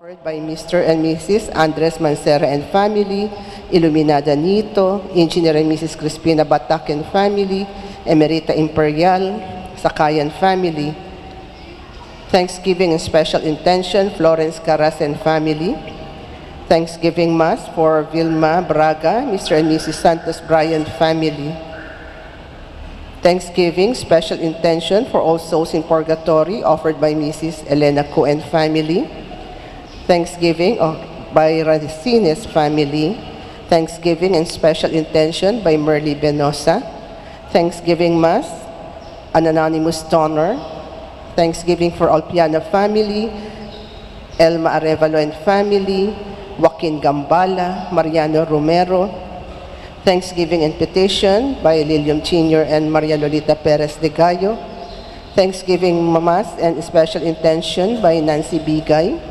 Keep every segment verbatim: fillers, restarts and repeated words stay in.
Offered by Mister and Missus Andres Mancera and family, Iluminada Nito, Engineer and Missus Crispina Batak and family, Emerita Imperial, Sakayan family. Thanksgiving and special intention, Florence Caras and family. Thanksgiving Mass for Vilma Braga, Mister and Missus Santos Brian family. Thanksgiving, special intention for all souls in purgatory, offered by Missus Elena Cohen family. Thanksgiving, oh, by Racines family. Thanksgiving and special intention by Merly Benosa. Thanksgiving Mass, an anonymous donor. Thanksgiving for Olpiana family, Elma Arevalo and family, Joaquin Gambala, Mariano Romero. Thanksgiving and petition by Lilium Junior and Maria Lolita Perez de Gallo. Thanksgiving Mass and special intention by Nancy Bigay.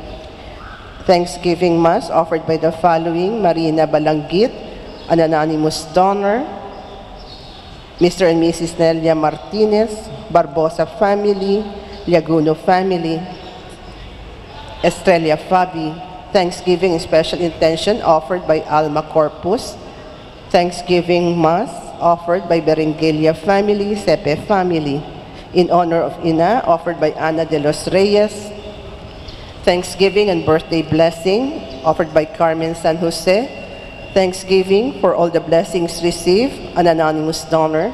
Thanksgiving Mass offered by the following: Marina Balanggit, an anonymous donor, Mister and Missus Nelia Martinez, Barbosa family, Liaguno family, Estrella Fabi. Thanksgiving and special intention offered by Alma Corpus. Thanksgiving Mass offered by Berengelia family, Sepe family. In honor of Ina, offered by Ana de los Reyes. Thanksgiving and birthday blessing offered by Carmen San Jose. Thanksgiving for all the blessings received, an anonymous donor.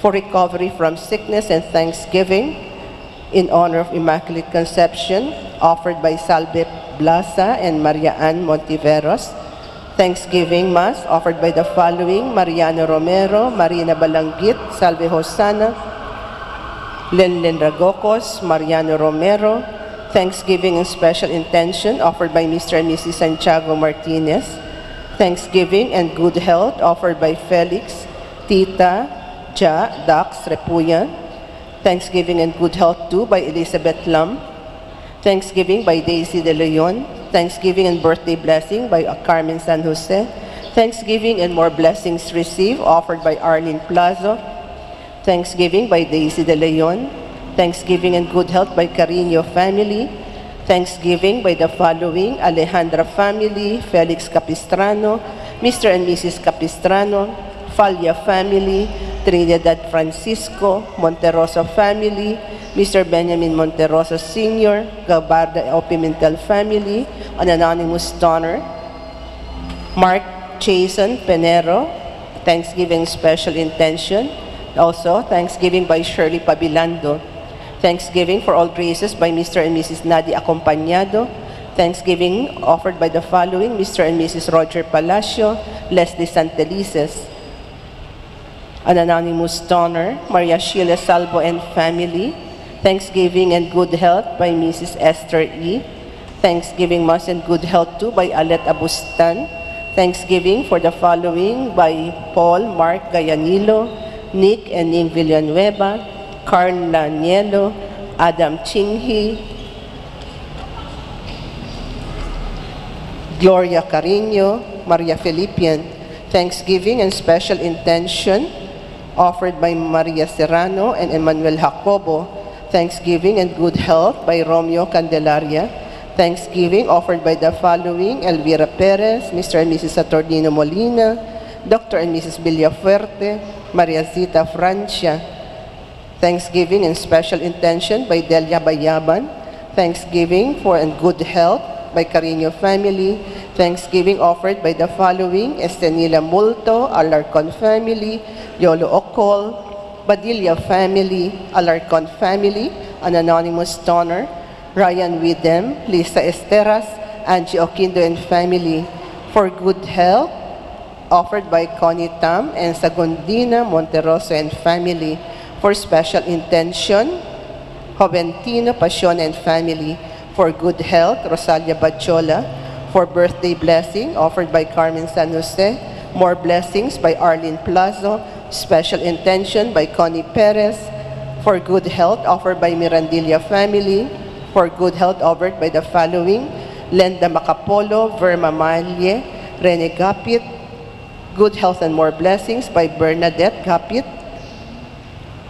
For recovery from sickness and thanksgiving in honor of Immaculate Conception, offered by Salve Blasa and Maria Ann Montiveros. Thanksgiving Mass offered by the following: Mariano Romero, Marina Balanggit, Salve Hosanna, Lenlen Ragocos, Mariano Romero. Thanksgiving and special intention offered by Mister and Missus Santiago Martinez. Thanksgiving and good health offered by Felix, Tita, Ja, Dax, Repuyan. Thanksgiving and good health too by Elizabeth Lam. Thanksgiving by Daisy De Leon. Thanksgiving and birthday blessing by Carmen San Jose. Thanksgiving and more blessings received offered by Arlene Plazo. Thanksgiving by Daisy De Leon. Thanksgiving and good health by Carino family. Thanksgiving by the following: Alejandra family, Felix Capistrano, Mister and Missus Capistrano, Falla family, Trinidad Francisco, Monterroso family, Mister Benjamin Monterroso Senior, Gabarda O Pimentel family, an anonymous donor, Mark Jason Penero, Thanksgiving special intention. Also, Thanksgiving by Shirley Pabilando. Thanksgiving for all graces by Mister and Missus Nadi Acompañado. Thanksgiving offered by the following: Mister and Missus Roger Palacio, Leslie Santelices, an anonymous donor, Maria Sheila Salvo and family. Thanksgiving and good health by Missus Esther E. Thanksgiving Mass and good health too by Alet Abustan. Thanksgiving for the following by Paul Mark Gayanilo, Nick and Ning Villanueva, Carla Nielo, Adam Chinghi, Gloria Carino, Maria Felipian. Thanksgiving and special intention offered by Maria Serrano and Emmanuel Jacobo. Thanksgiving and good health by Romeo Candelaria. Thanksgiving offered by the following: Elvira Perez, Mister and Missus Saturnino Molina, Doctor and Missus Villafuerte, Maria Zita Francia. Thanksgiving and special intention by Delia Bayaban. Thanksgiving for and good health by Carino family. Thanksgiving offered by the following: Estenila Multo, Alarcon family, Yolo Ocol, Badilla family, Alarcon family, an anonymous donor, Ryan Widem, Lisa Esteras, Angie Oquindo and family, for good health, offered by Connie Tam and Sagundina Monterroso and family, for special intention, Joventino Pasion and family, for good health, Rosalia Badjola, for birthday blessing, offered by Carmen San Jose, more blessings by Arlene Plazo, special intention by Connie Perez, for good health, offered by Mirandilla family, for good health, offered by the following: Lenda Macapolo, Verma Malie, Rene Gapit, good health and more blessings by Bernadette Gapit,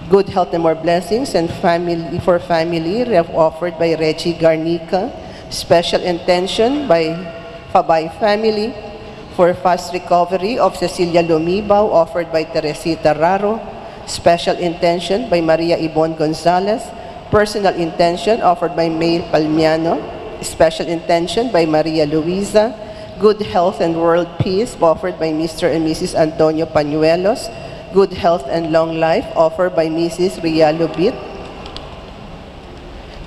good health and more blessings and family, for family, ref-, offered by Reggie Garnica, Special intention by Fabay family for fast recovery of Cecilia Lumibaw, offered by Teresita Raro. Special intention by Maria Ibon Gonzalez. Personal intention offered by May Palmiano. Special intention by Maria Luisa. Good health and world peace offered by Mister and Missus Antonio Pañuelos. Good health and long life offered by Missus Ria Lubit.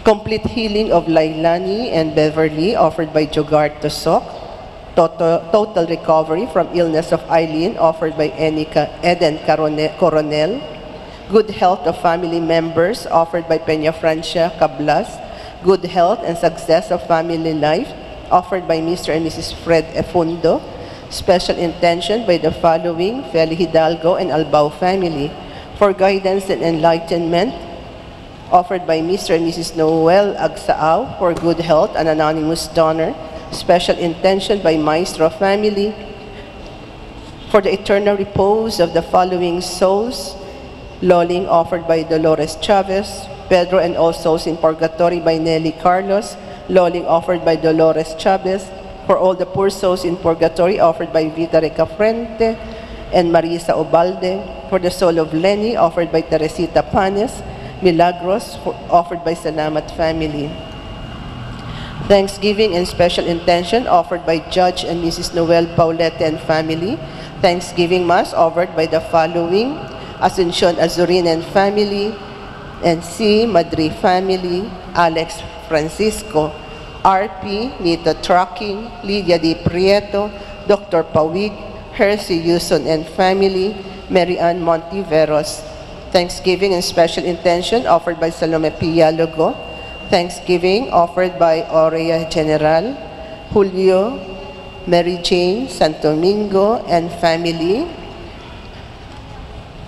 Complete healing of Lailani and Beverly offered by Jogart Tosok. Toto-, total recovery from illness of Eileen offered by Enica, Eden Carone-, Coronel. Good health of family members offered by Peña Francia Cablas. Good health and success of family life offered by Mister and Missus Fred Efundo. Special intention by the following: Feli Hidalgo and Albao family. For guidance and enlightenment, offered by Mister and Missus Noel Agsaaw. For good health, an anonymous donor. Special intention by Maestro family. For the eternal repose of the following souls: Loling, offered by Dolores Chavez. Pedro and All Souls in Purgatory by Nelly Carlos. Loling, offered by Dolores Chavez. For all the poor souls in purgatory, offered by Vita Recafrente and Marisa Obalde. For the soul of Lenny, offered by Teresita Panes. Milagros, for, offered by Salamat family. Thanksgiving and special intention offered by Judge and Missus Noel Paulete and family. Thanksgiving Mass offered by the following: Asuncion Azurin and family, and C Madri family, Alex Francisco, R P Nito Trucking, Lydia D Prieto, Doctor Pawig, Hercy Yuson and family, Mary Ann Montiveros. Thanksgiving and special intention offered by Salome Pialugo. Thanksgiving offered by Aurea General, Julio, Mary Jane, Santo Domingo, and family.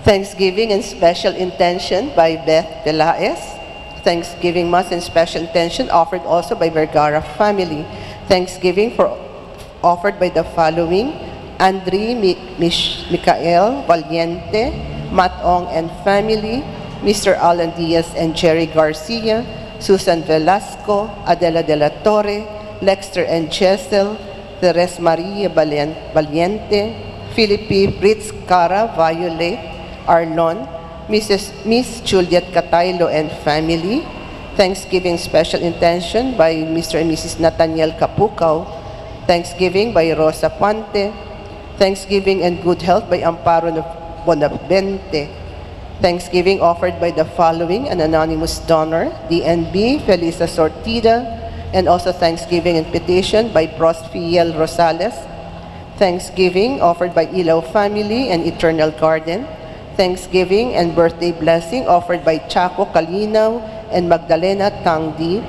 Thanksgiving and special intention by Beth Pelaez. Thanksgiving Mass and special intention offered also by Vergara family. Thanksgiving for, offered by the following: Andre Mi-, Mish-, Michael Valiente, Matong and family, Mister Alan Diaz and Jerry Garcia, Susan Velasco, Adela de la Torre, Lexter and Jessel, Teres Maria Balien-, Valiente, Philippe Fritz Cara, Violet Arlon, Missus, Miss Juliet Cataylo and family. Thanksgiving special intention by Mister and Missus Nathaniel Capucao. Thanksgiving by Rosa Pante. Thanksgiving and good health by Amparo Bonavente. Thanksgiving offered by the following: an anonymous donor, D N B, Felisa Sortida, and also thanksgiving and petition by Pros Fiel Rosales. Thanksgiving offered by Ilaw family and Eternal Garden. Thanksgiving and birthday blessing offered by Chaco Kalinaw and Magdalena Tangdi.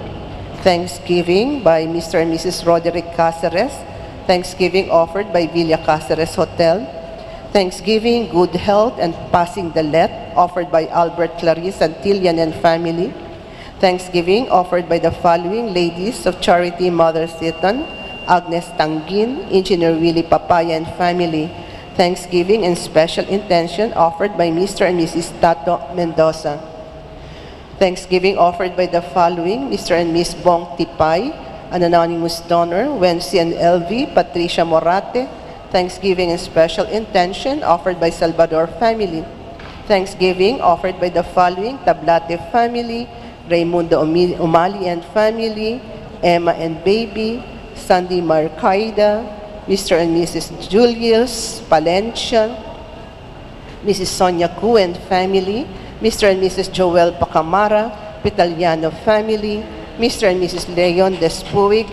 Thanksgiving by Mister and Missus Roderick Caceres. Thanksgiving offered by Villa Caceres Hotel. Thanksgiving, good health, and passing the let offered by Albert Clarice Santillan and family. Thanksgiving offered by the following: Ladies of Charity Mother Seton, Agnes Tangin, Engineer Willie Papaya and family. Thanksgiving and special intention offered by Mister and Missus Tato Mendoza. Thanksgiving offered by the following: Mister and Miss Bong Tipay, an anonymous donor, Wency and L V, Patricia Morate. Thanksgiving and special intention offered by Salvador family. Thanksgiving offered by the following: Tablate family, Raymundo Umi-, Umali and family, Emma and baby, Sandy Marcaida, Mister and Missus Julius Palencia, Missus Sonia Ku and family, Mister and Missus Joel Pacamara, Pitaliano family, Mister and Missus Leon Despuig,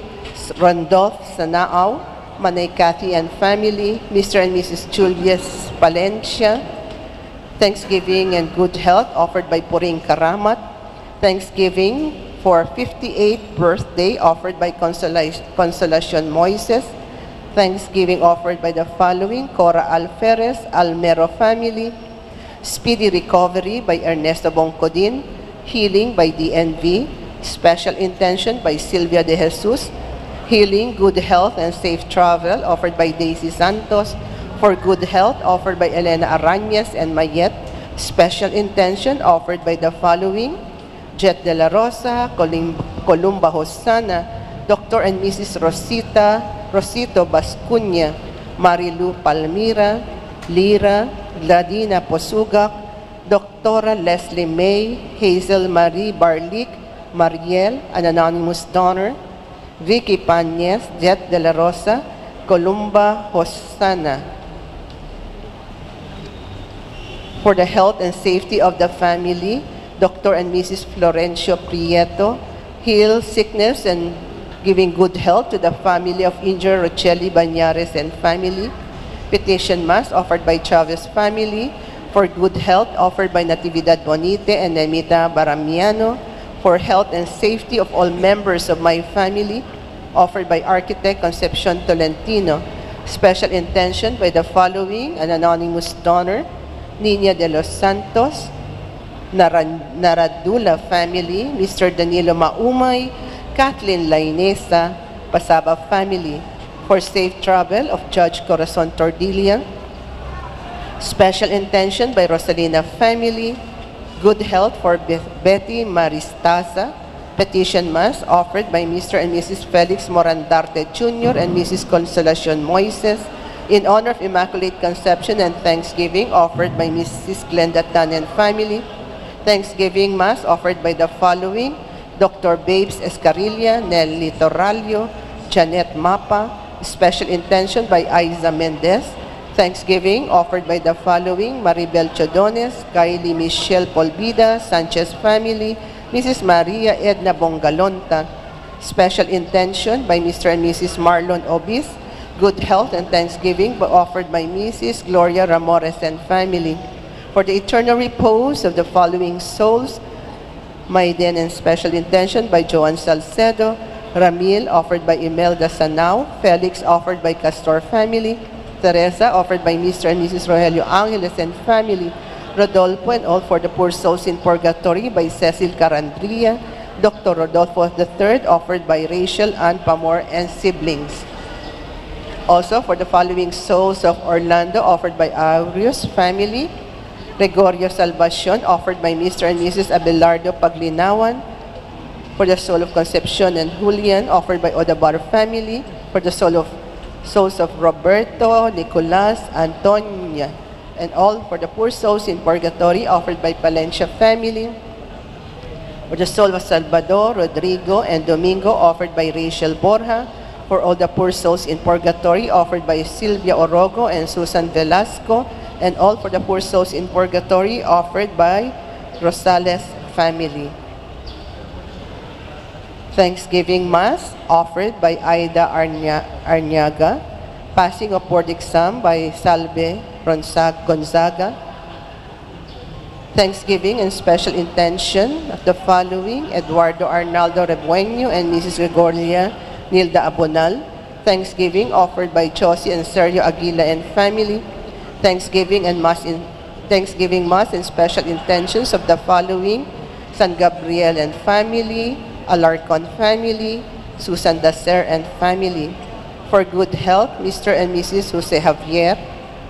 Randolph Sanao, Manay Cathy and family, Mister and Missus Julius Palencia. Thanksgiving and good health offered by Puring Karamat. Thanksgiving for fifty-eighth birthday offered by Consola-, Consolacion Moises. Thanksgiving offered by the following: Cora Alferez, Almero family. Speedy recovery by Ernesto Bongcodin. Healing by D N V. Special intention by Silvia De Jesus. Healing, good health, and safe travel offered by Daisy Santos. For good health offered by Elena Arañez and Mayet. Special intention offered by the following: Jet de la Rosa, Colim-, Columba Hosana, Doctor and Missus Rosita, Rosito Bascuña, Marilu Palmira, Lira, Gladina Posugak, Doctora Leslie May, Hazel Marie Barlic, Mariel, an anonymous donor, Vicky Pañez, Jet de la Rosa, Columba Hosanna. For the health and safety of the family, Doctor and Missus Florencio Prieto, heal sickness and giving good health to the family of injured Rochelle Bañares and family. Petition Mass offered by Chavez family. For good health offered by Natividad Bonite and Nemita Baramiano. For health and safety of all members of my family, offered by Architect Concepcion Tolentino. Special intention by the following, an anonymous donor, Niña de los Santos, Naran-, Naradula family, Mister Danilo Maumay, Kathleen Lainesa, Pasaba family. For safe travel of Judge Corazon Tordilla. Special intention by Rosalina family. Good health for Beth-, Betty Maristaza. Petition Mass offered by Mister and Missus Felix Morandarte Junior and Missus Consolacion Moises in honor of Immaculate Conception and thanksgiving offered by Missus Glenda Tan and family. Thanksgiving Mass offered by the following: Doctor Babes Escarilla, Nelly Torrallo, Janet Mapa. Special intention by Aiza Mendez. Thanksgiving offered by the following: Maribel Chodones, Kylie Michelle Polvida, Sanchez family, Missus Maria Edna Bongalonta. Special intention by Mister and Missus Marlon Obis. Good health and thanksgiving offered by Missus Gloria Ramores and family. For the eternal repose of the following souls, Maiden and special intention by Joan Salcedo, Ramil offered by Imelda Sanao, Felix offered by Castor family, Teresa offered by Mister and Missus Rogelio Angeles and family, Rodolfo and all for the poor souls in purgatory by Cecil Carandria, Doctor Rodolfo the third offered by Rachel Ann Pamor and siblings. Also for the following souls of Orlando offered by Aureus family, Gregorio Salvacion, offered by Mister and Missus Abelardo Paglinawan, for the soul of Concepcion and Julian, offered by Odabar family, for the soul of, souls of Roberto, Nicolas, Antonia, and all for the poor souls in purgatory, offered by Palencia family, for the soul of Salvador, Rodrigo, and Domingo, offered by Rachel Borja, for all the poor souls in purgatory, offered by Silvia Orogo and Susan Velasco, and all for the poor souls in purgatory, offered by Rosales family. Thanksgiving Mass offered by Aida Arnya-, Arniaga, passing of board exam by Salve Ronzag-, Gonzaga, Thanksgiving and special intention of the following: Eduardo Arnaldo Rebueño and Missus Gregoria Nilda Abonal. Thanksgiving offered by Josie and Sergio Aguila and family. Thanksgiving and mass in, Thanksgiving mass and special intentions of the following: San Gabriel and family, Alarcon family, Susan Dacer and family. For good health, Mister and Missus Jose Javier.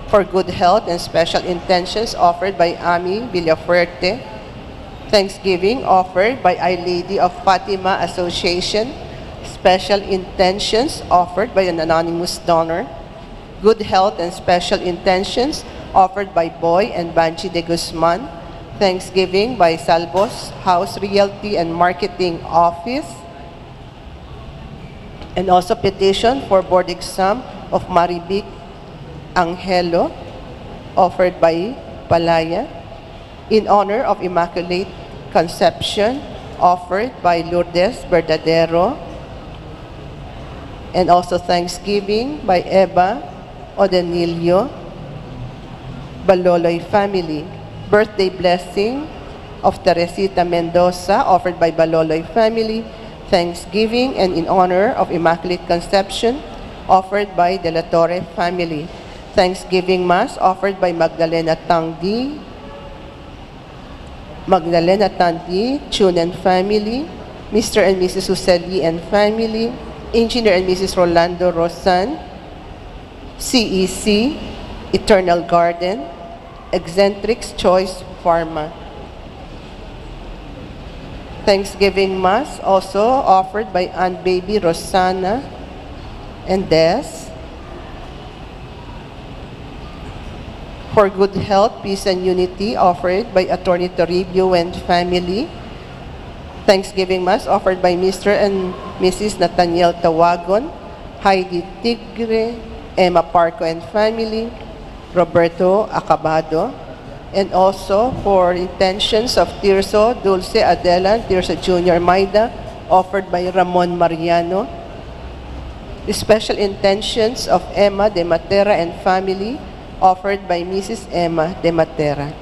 For good health and special intentions offered by Ami Villafuerte. Thanksgiving offered by Our Lady of Fatima Association. Special intentions offered by an anonymous donor. Good health and special intentions offered by Boy and Banji de Guzman. Thanksgiving by Salvos House Realty and Marketing Office. And also petition for board exam of Marivic Angelo, offered by Palaya. In honor of Immaculate Conception, offered by Lourdes Verdadero. And also thanksgiving by Eva Odenilio, Baloloy family. Birthday blessing of Teresita Mendoza, offered by Baloloy family. Thanksgiving and in honor of Immaculate Conception, offered by De La Torre family. Thanksgiving Mass offered by Magdalena Tangdi, Magdalena Tangdi, Chunen family, Mister and Missus Suseli and family, Engineer and Missus Rolando Rosan, C E C, Eternal Garden, Eccentrics Choice Pharma. Thanksgiving Mass also offered by Aunt Baby Rosana and Des. For good health, peace, and unity offered by Attorney Toribio and family. Thanksgiving Mass offered by Mister and Missus Nathaniel Tawagon, Heidi Tigre, Emma Parco and family, Roberto Acabado, and also for intentions of Tirso, Dulce, Adela, and Tirso Junior Maida, offered by Ramon Mariano. Special intentions of Emma de Matera and family, offered by Missus Emma de Matera.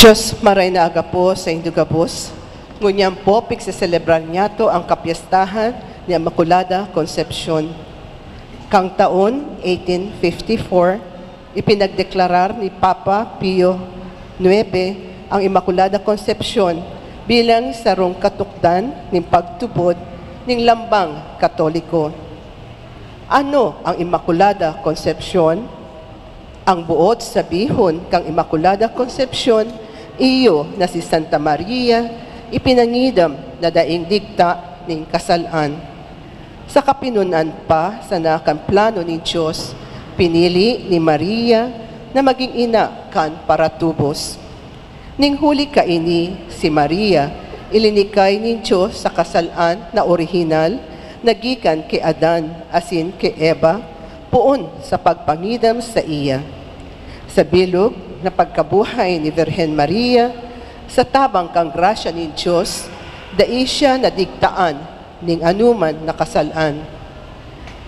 Dios, maray na aga po saindo gabos. Ngunyan po, pigseselebrar niyato an kapyestahan ni Inmaculada Concepcion. Kan taon eighteen fifty-four, ipinagdeklarar ni Papa Pio nuebe ang Inmaculada Concepcion bilang sarong katukdan nin pagtubod nin lambang Katoliko. Ano ang Inmaculada Concepcion? Ang boot sabihon kan Inmaculada Concepcion iyo na si Santa Maria ipinangidam na daing digta nin kasal-an. Sa kapinun-an pa sana kan plano nin Dios, pinili ni Maria na magin ina kan paratubos. Nin huli kaini, si Maria, ilinikay nin Dios sa kasal-an na orihinal na gikan ki Adan asin ki Eva, poon sa pagpangidam saiya. Sa bilog na pagkabuhay ni Birhen Maria, sa tabang kan grasya nin Dios, dai siya nadigtaan nin anoman na kasal-an.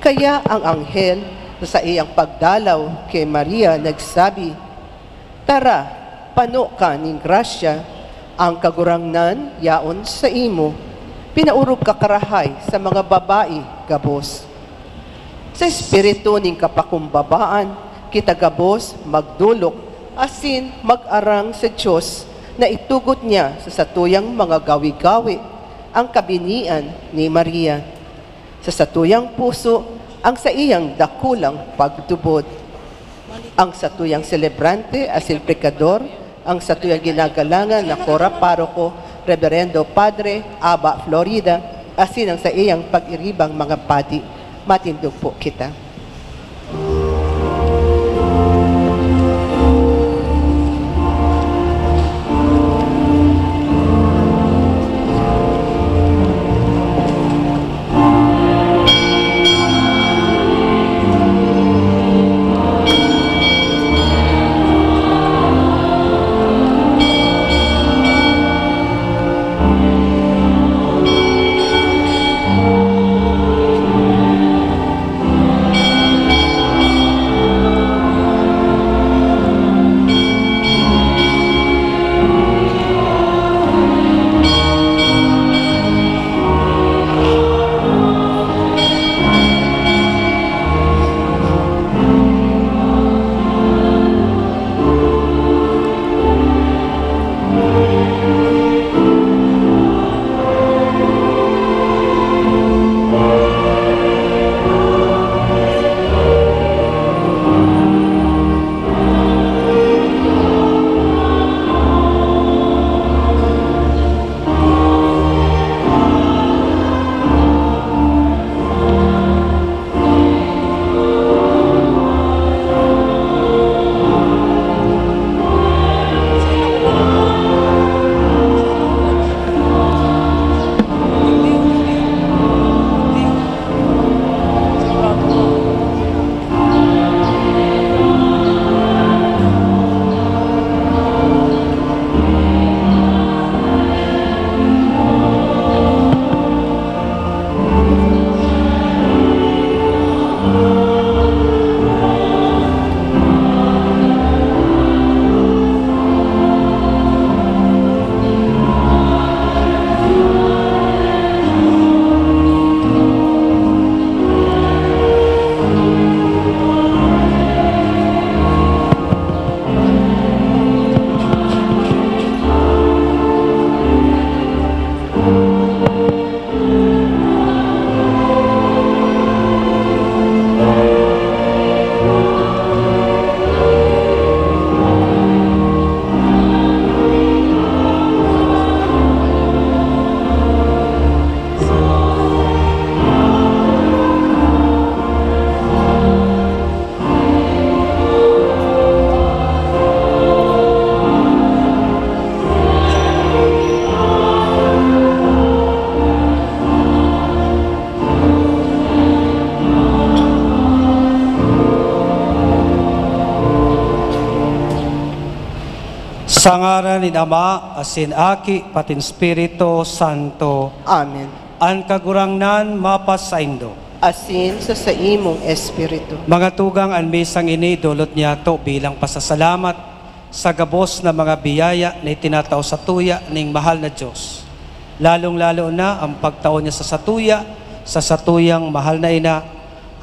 Kaya ang anghel, sa saiyang pagdalaw ki Maria, nagsabi, "Tara, pano ka nin grasya, ang Kagurangnan yaon saimo. Pinaorog ka karahay sa mga babayi gabos." Sa espiritu nin kapakumbabaan, kita gabos magdolok Asin mag-arang sa Dios na itugot niya sa satuyang mga gawe-gawe ang kabinian ni Maria, sa satuyang puso ang saiyang dakulang pagtubod. Ang satuyang selebrante asin pekador, ang satuyang ginagalangan na kora paroko, Reverendo Padre Aba Florida, asin ang saiyang pag-iribang mga padi. Matindog po kita. Sa ngaran nin Ama, asin Aki, patin Espiritu Santo. Amen. An Kagurangnan mapasaindo. Asin sa saimong espiritu. Mga tugang, an misang ini dulot niyato bilang pasasalamat sa gabos na mga biyaya na itinatao satuya ning mahal na Dios, lalong-lalo na an pagtao niya sa satuya, sa satuyang mahal na ina,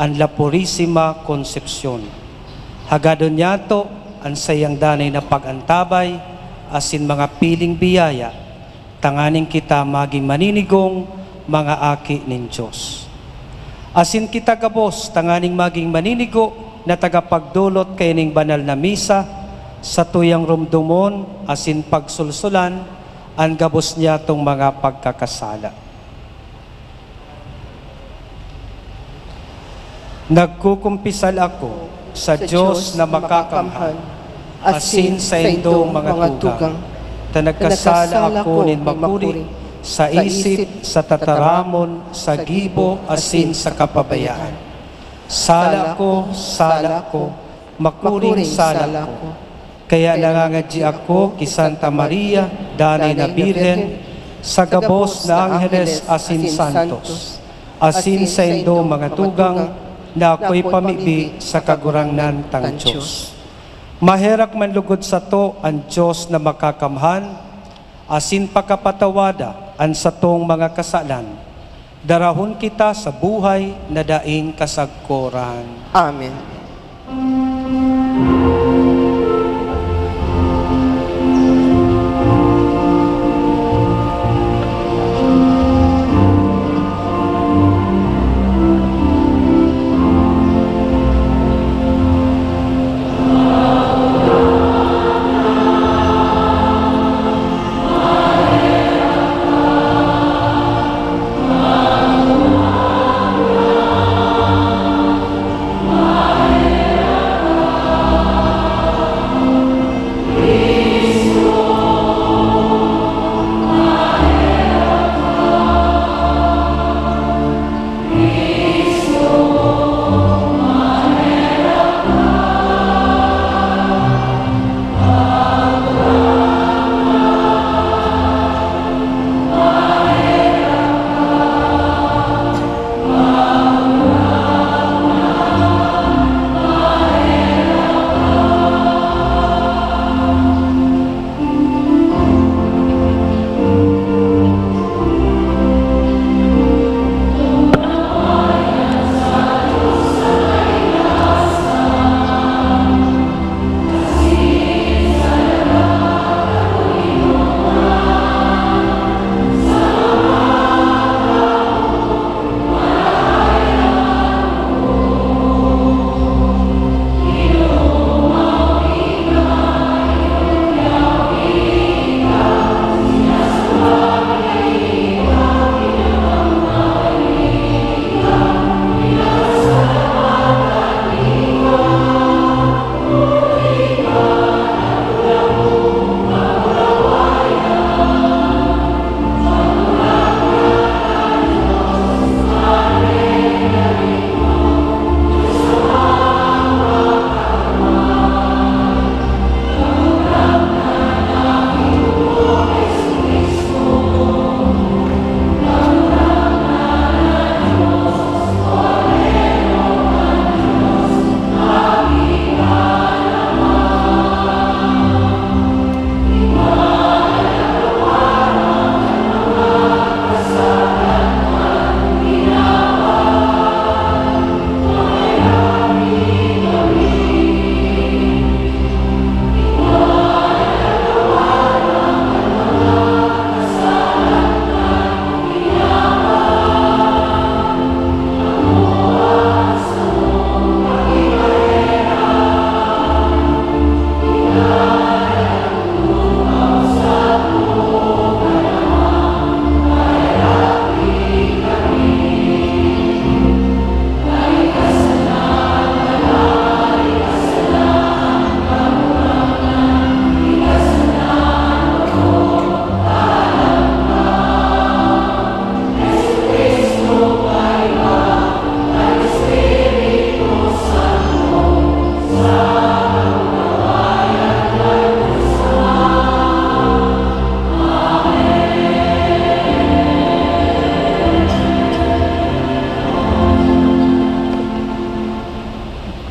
an La Purisima Concepcion. Hagadon niyato an saiyang danay na pag-antabay asin mga piling biyaya, tanganing kita magin maninigong mga aki nin Dios. Asin kita gabos tanganing magin maninigo na tagapagdolot kaining banal na misa, satuyang romdomon asin pagsolsolan an gabos niyatong mga pagkakasala. Nagkukumpisal ako sa Dios na makakamhan, asin saindong mga tugang, ta nagkasala ako nin makuri sa isip, sa tataramon, sa gibo, asin sa kapabayaan. Sala ko, sala ko, makuring sala ko. Kaya nangangadyi ako ki Santa Maria, Danay na Birhen, sa gabos na angheles asin santos, asin saindo mga tugang na akoy pamibi sa Kagurangnan tang Dios. Maherak man lugod sato an Dios na makakamhan, asin pakapatawada an satong mga kasalan, darahon kita sa buhay na daing kasagkoran. Amen.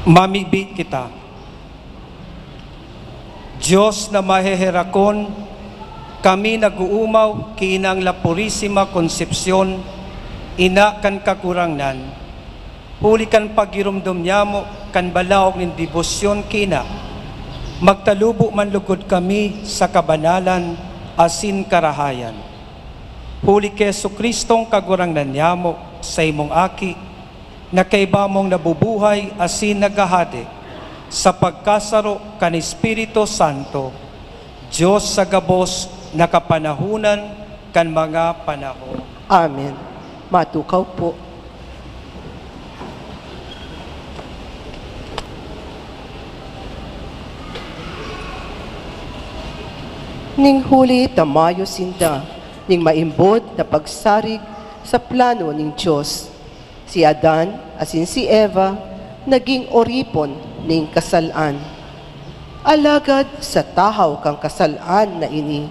Mamibi kita. Dios na maheherakon, kami nag-oomaw ki Inang La Purisima Concepcion, ina kan Kagurangnan, huli kan paggiromdom nyamo kan balaog nin debosyon ki Ina, magtalubo man lugod kami sa kabanalan asin karahayan. Huli ki Jesu-Cristong Kagurangnan nyamo, sa imong Aki, na kaiba mong nabubuhay asin naghahade sa pagkasaro kan Espiritu Santo, Dios sa gabos na kapanahonan kan mga panahon. Amen. Matukaw po. Ning huli ta mayo sinda ning maimbod na pagsarig sa plano nin Dios. Si Adan asin si Eva nagin oripon nin kasal-an. Alagad sa tahaw kan kasal-an na ini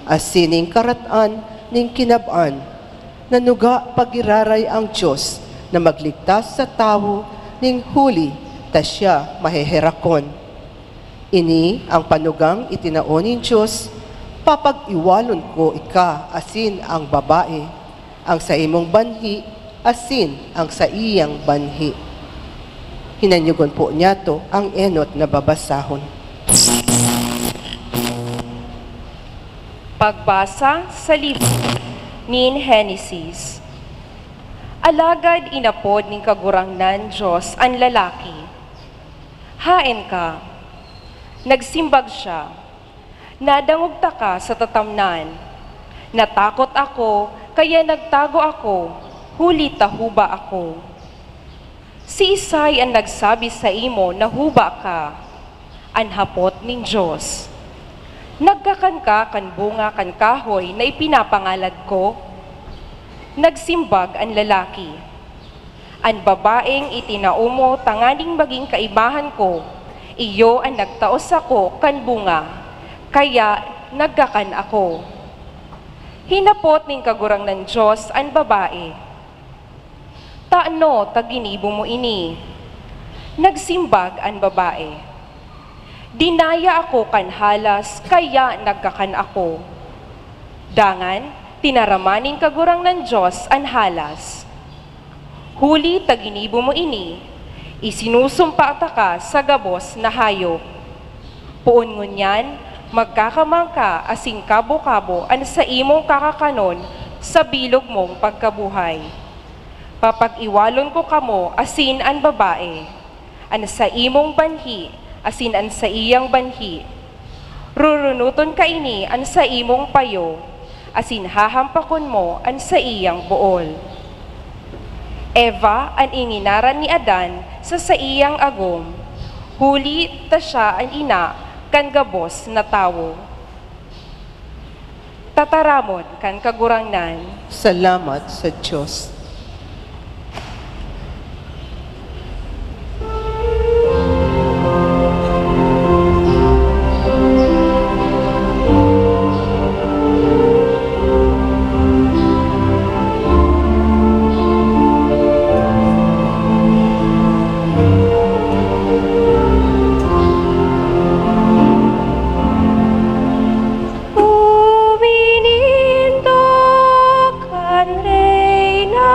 asin nin karat-an nin kinab-an, nanuga pagiraray ang Dios na magligtas sa tawo ning huli ta siya maheherakon. Ini ang panugang itinao nin Dios, "Papag-iwalon ko ika asin ang babae, ang saimong banhi asin ang saiyang banhi." Hinanyugon po niyato ang enot na babasahon. Pagbasa sa libro nin Henesis. Alagad inapod nin Kagurangnan Dios an lalaki. "Haen ka?" Nagsimbag siya, "Nadangog taka sa tatamnan. Natakot ako, kaya nagtago ako, huli ta huba ako." "Siisay an nagsabi saimo na huba ka?" an hapot nin Dios. "Nagkakan ka kan bunga kan kahoy na ipinapangalad ko?" Nagsimbag an lalaki, "An babaeng itinao mo tanganing magin kaibahan ko, iyo an nagtao sako kan bunga, kaya nagkakan ako." Hinapot nin Kagurangnan Dios an babae, "Tano ta ginibo mo ini?" Nagsimbag an babae, "Dinaya ako kan halas, kaya nagkakan ako." Dangan, tinaraman nin Kagurangnan Dios an halas, "Huli ta ginibo mo ini, isinusumpa taka sa gabos na hayop. Poon ngunyan, magkakamang ka asin kabo-kabo an saimong kakakanon sa bilog mong pagkabuhay. Papag-iwalon ko kamo asin an babae, an saimong banhi asin an saiyang banhi. Rurunuton kaini an saimong payo, asin hahampakon mo an saiyang bool." Eva an inginaran ni Adan sa saiyang agom, huli ta siya an ina kan gabos na tawo. Tataramon kan Kagurangnan. Salamat sa Dios. Uminindog kan Reyna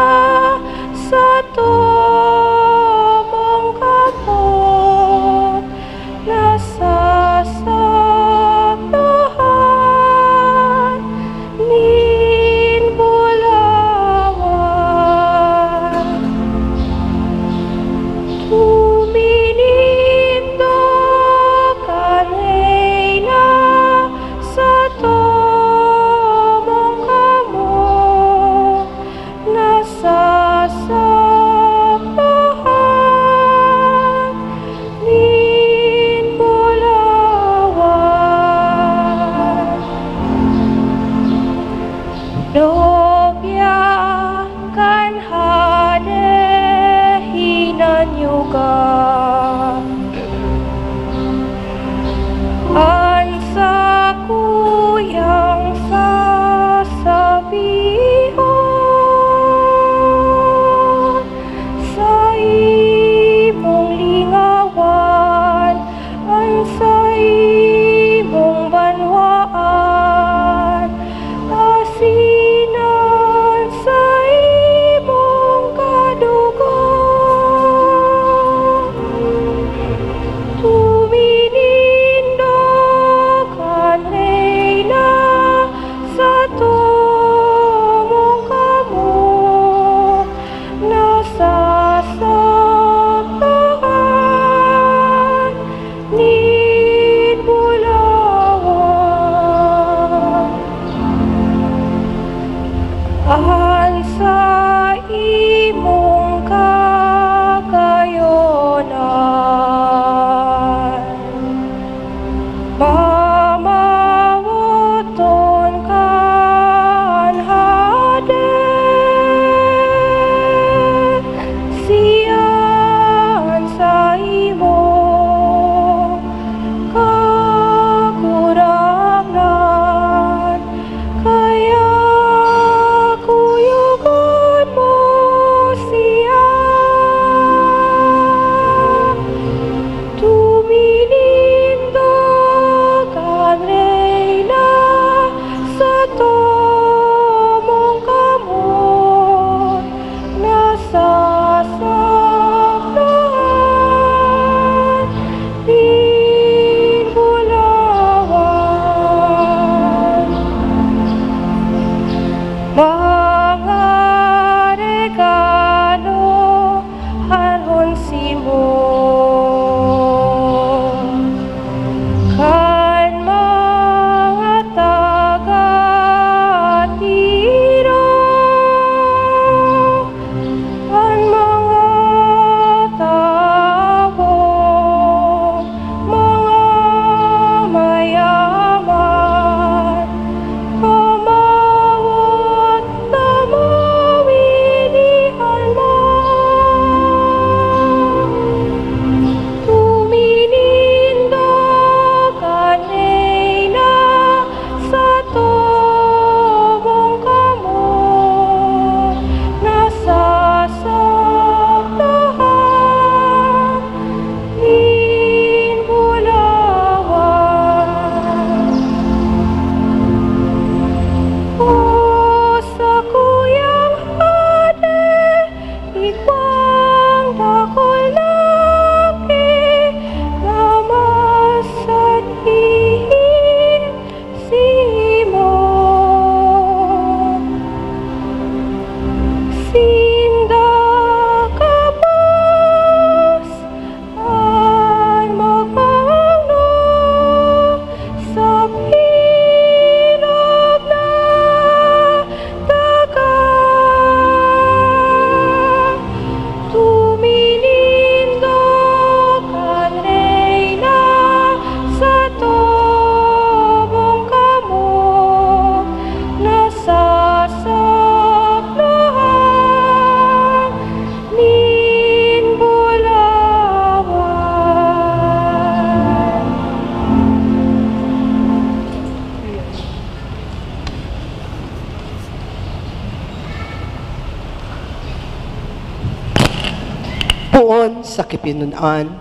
sa kipinun-an,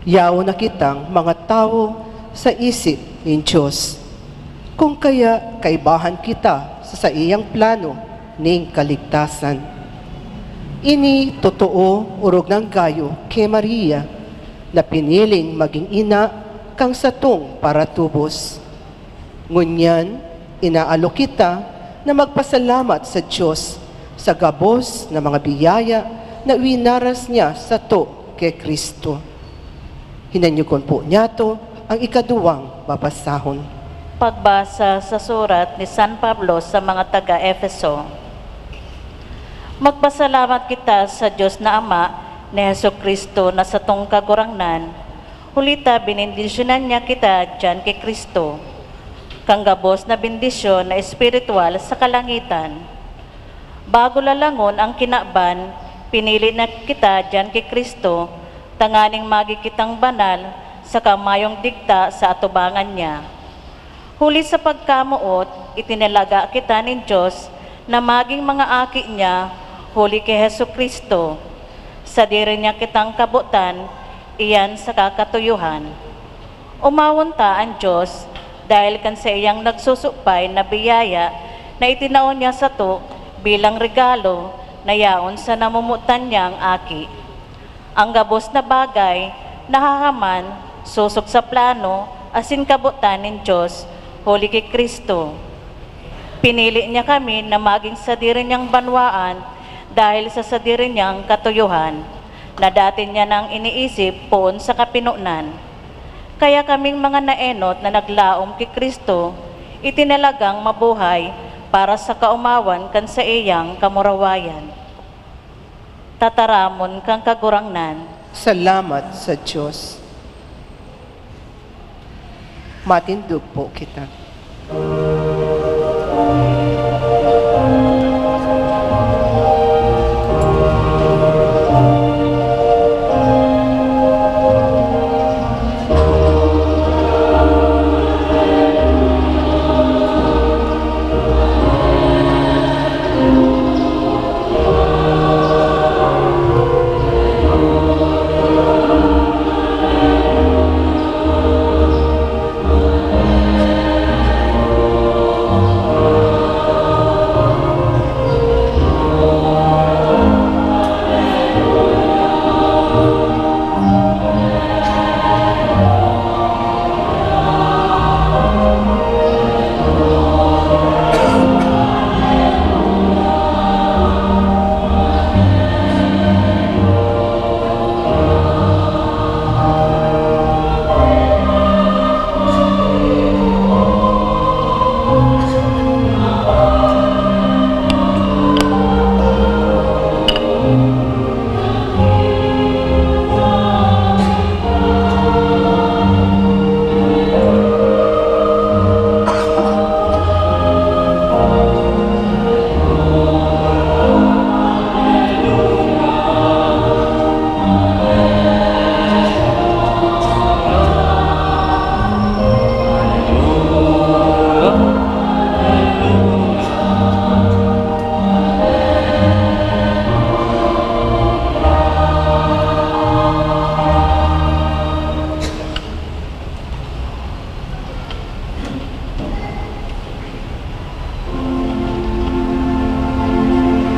yaon na kitang mga tawo sa isip nin Dios. Kung kaya kaibahan kita sa saiyang plano nin kaligtasan. Ini totoo orog nang gayo ki Maria, na piniling magin ina kan satong Paratubos. Ngunyan, inaalok kita na magpasalamat sa Dios sa gabos na mga biyaya na winaras niya sato ki Cristo. Hinanyugon po niyato ang ikaduwang babasahon. Pagbasa sa surat ni San Pablo sa mga taga-Efeso. Magpasalamat kita sa Dios na Ama ni Jesu-Cristo na satong Kagurangnan, huli ta benendisyonan niya kita diyan ki Cristo, kan gabos na bendisyon na espiritual sa kalangitan. Bago lalangon ang kinaban, pinili na kita diyan ki Cristo, tanganing magi kitang banal saka mayong digta sa atubangan niya. Huli sa pagkamoot, itinalaga kita nin Dios na magin mga aki niya huli ki Jesu-Cristo. Sadiri niya kitang kabotan, iyan saka katuyohan. Omawon ta an Dios dahil kan saiyang nagsusupay na biyaya na itinao niya sato bilang regalo na yaon sa namomotan niyang aki. An gabos na bagay nahahaman sosog sa plano asin kabotan nin Dios huli ki Cristo. Pinili niya kami na magin sadiri niyang banwaan dahil sa sadiri niyang katuyohan, na dati niya nang iniisip poon sa kapinonan. Kaya kaming mga naenot na naglaom ki Cristo, itinalagang mabuhay para sa kaomawan kan saiyang kamurawayan. Tataramon kan Kagurangnan. Salamat sa Dios. Matindog po kita.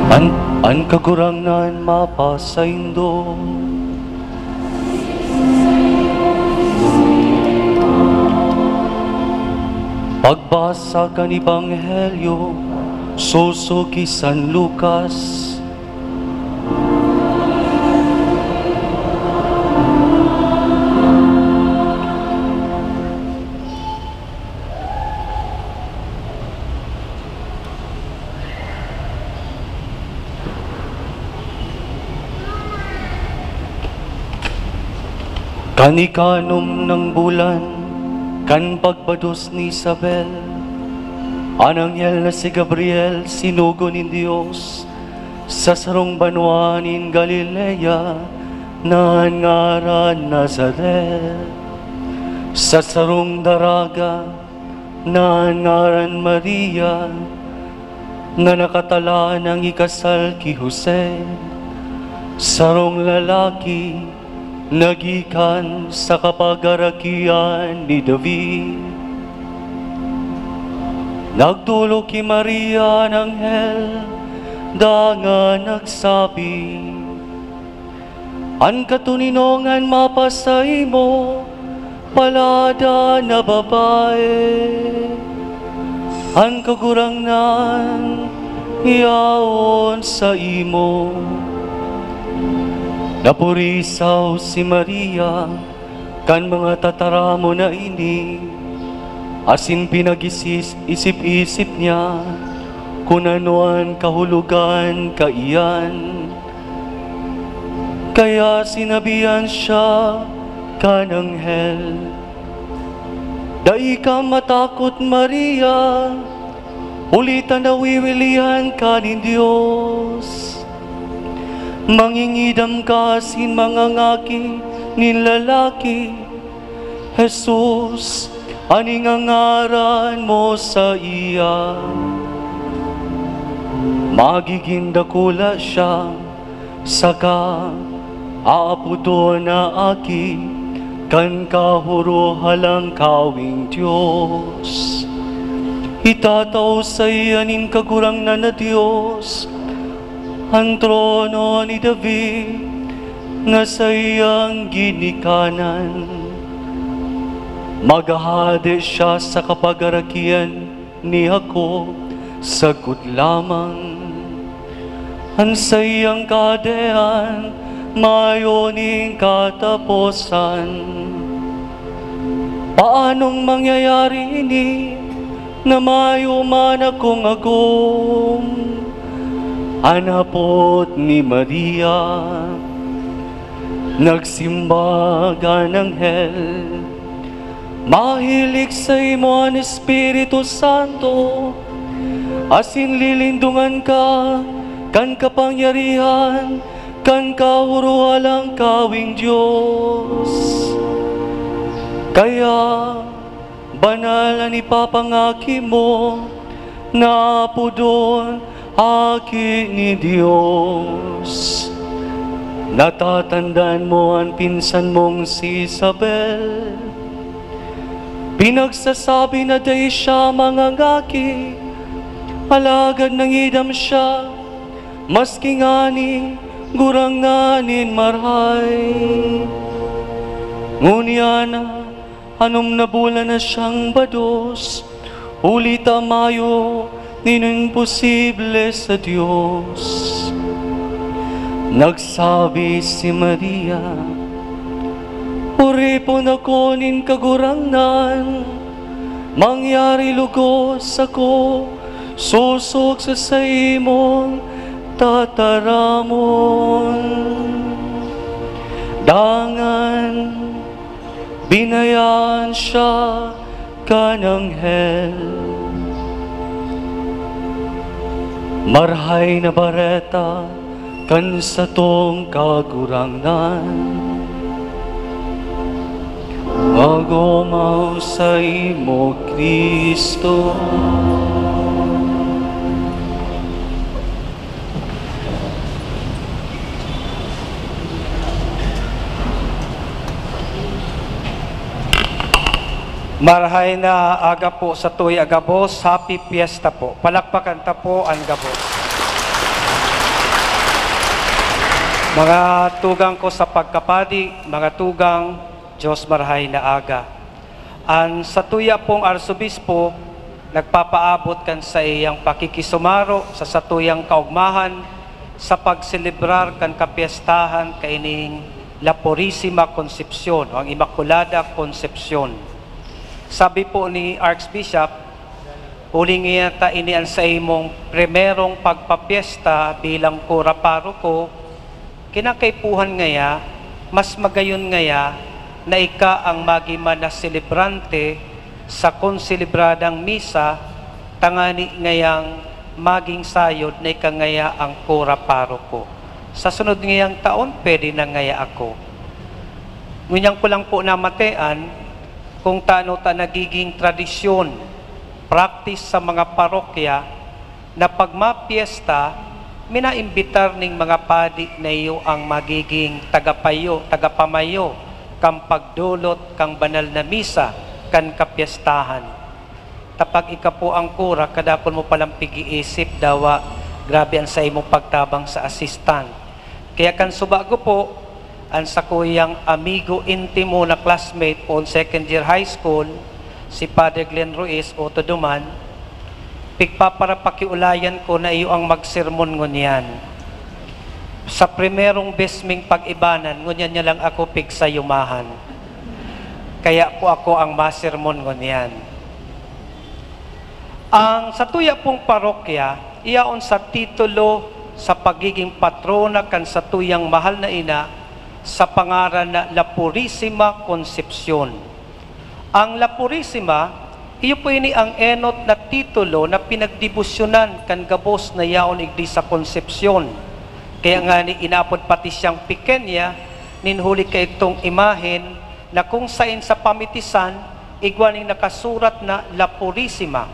An, an Kagurangnan mapasaindo. Pagbasa kan Ebanghelyo sosog ki San Lucas. Kan ikanom nang bulan, kan pagbados ni Isabel, an anghel na si Gabriel sinugo nin Dios sa sarong banwa nin Galilea na an ngaran Nazaret, sa sarong daraga na an ngaran Maria, na nakatalaan nang ikasal ki Jose, sarong lalaki Nagikan sa kapagarakian ni David, nagdolok ki Maria an anghel, dangan nagsabi, "An katoninongan mapasaimo, palada na babae, an Kagurangnan yaon saimo." Napurisaw si Maria kan mga tataramon na ini, asin pinag-isis-isip-isip niya kun ano an kahulogan kaiyan. Kaya sinabihan siya kan anghel, "Dai ka matakot, Maria, huli ta nawiwilihan ka nin Dios. Mangingidam ka asin mangangaki nin lalaki, Jesus an ingangaran mo saiya. Magigin dakula siya, saka aapodon na Aki kan Kahorohalangkaweng Dios. Itatao saiya nin Kagurangnan na Dios an trono ni David na saiyang ginikanan. Maghahade siya sa kapagarakian ni Jacob sagkod lamang. An saiyang kahadean mayo nin kataposan." Paanong mangyayari ini na mayo man akong agom? An hapot ni Maria. Nagsimbag an anghel, "Mahilig saimo an Espiritu Santo, asin lilindongan ka kan kapangyarihan kan Kahorohalangkaweng Dios. Kaya banal an ipapangaki mo, na apodon Aki nin Dios. Natatandaan mo an pinsan mong si Isabel? Pinagsasabi na dai siya mangangaki, alagad nangidam siya, maski ngani gurang na nin marahay. Ngunyan, anom na bulan na siyang bados, huli ta mayo nin imposible sa Dios." Nagsabi si Maria, "Oripon ako nin Kagurangnan, mangyari logos ako sosog sa saimong tataramon." Dangan, binayaan siya kan anghel. Marahay na bareta kan satong Kagurangnan. Magomaw saimo, Cristo. Marahay na aga po sa tuya gabos. Happy Fiesta po. Palakpakan ta po an gabos. Mga tugang ko sa pagkapadi, mga tugang, Diyos marahay na aga. An satuya pong arsobispo nagpapaabot kan saiyang pakikisumaro sa satuyang kaogmahan sa pagselebrar kan kapyestahan kaining La Purisima Concepcion o ang Immaculada Concepcion. Sabi po ni Archbishop, "Huli ngaya ta ini an saimong primerong pagpapyesta bilang kura paroko, kinakaipuhan ngaya, mas magayon ngaya na ika ang magiman na selebrante sa konselebradang misa, tangani ngayang maging sayod na ika ngaya ang kura paroko. Sa sunod ngayang taon, pwede na ngaya ako." Ngunyan ko lang po namatean kung tano ta nagiging tradisyon, practice sa mga parokya na pag mapyesta, Minaimbitar ning mga padi na iyo ang magiging tagapayo, tagapamayo kan pagdolot kan banal na misa kan kapyestahan. Ta pag ika po ang kura, kadakul mo palang pig-iisip, dawa grabe an saimong pagtabang sa assistant. Kaya kan suba ko po, an sakuyang amigo intimo na classmate poon second year high school, si Father Glenn Ruiz, Otto Duman, pigpaparapakiulayan ko na iyo ang magsermon ngunyan. Sa primerong bes ming pag-ibanan, ngunyan niya lang ako pigsayumahan. Kaya po ako ang masermon ngunyan. Ang satuya pong parokya, iyaon sa titulo sa pagiging patrona kan satuyang mahal na ina sa pangaran na La Purisima Concepcion. Ang La Purisima, iyo po ini ang enot na titulo na pinagdebosyonan kan gabos na yaon igdi sa Concepcion. Kaya ngani inapod pati siyang Pequeña, nin huli kaidtong imahen na kung saen sa pamitisan, igwa ning nakasurat na La Purisima.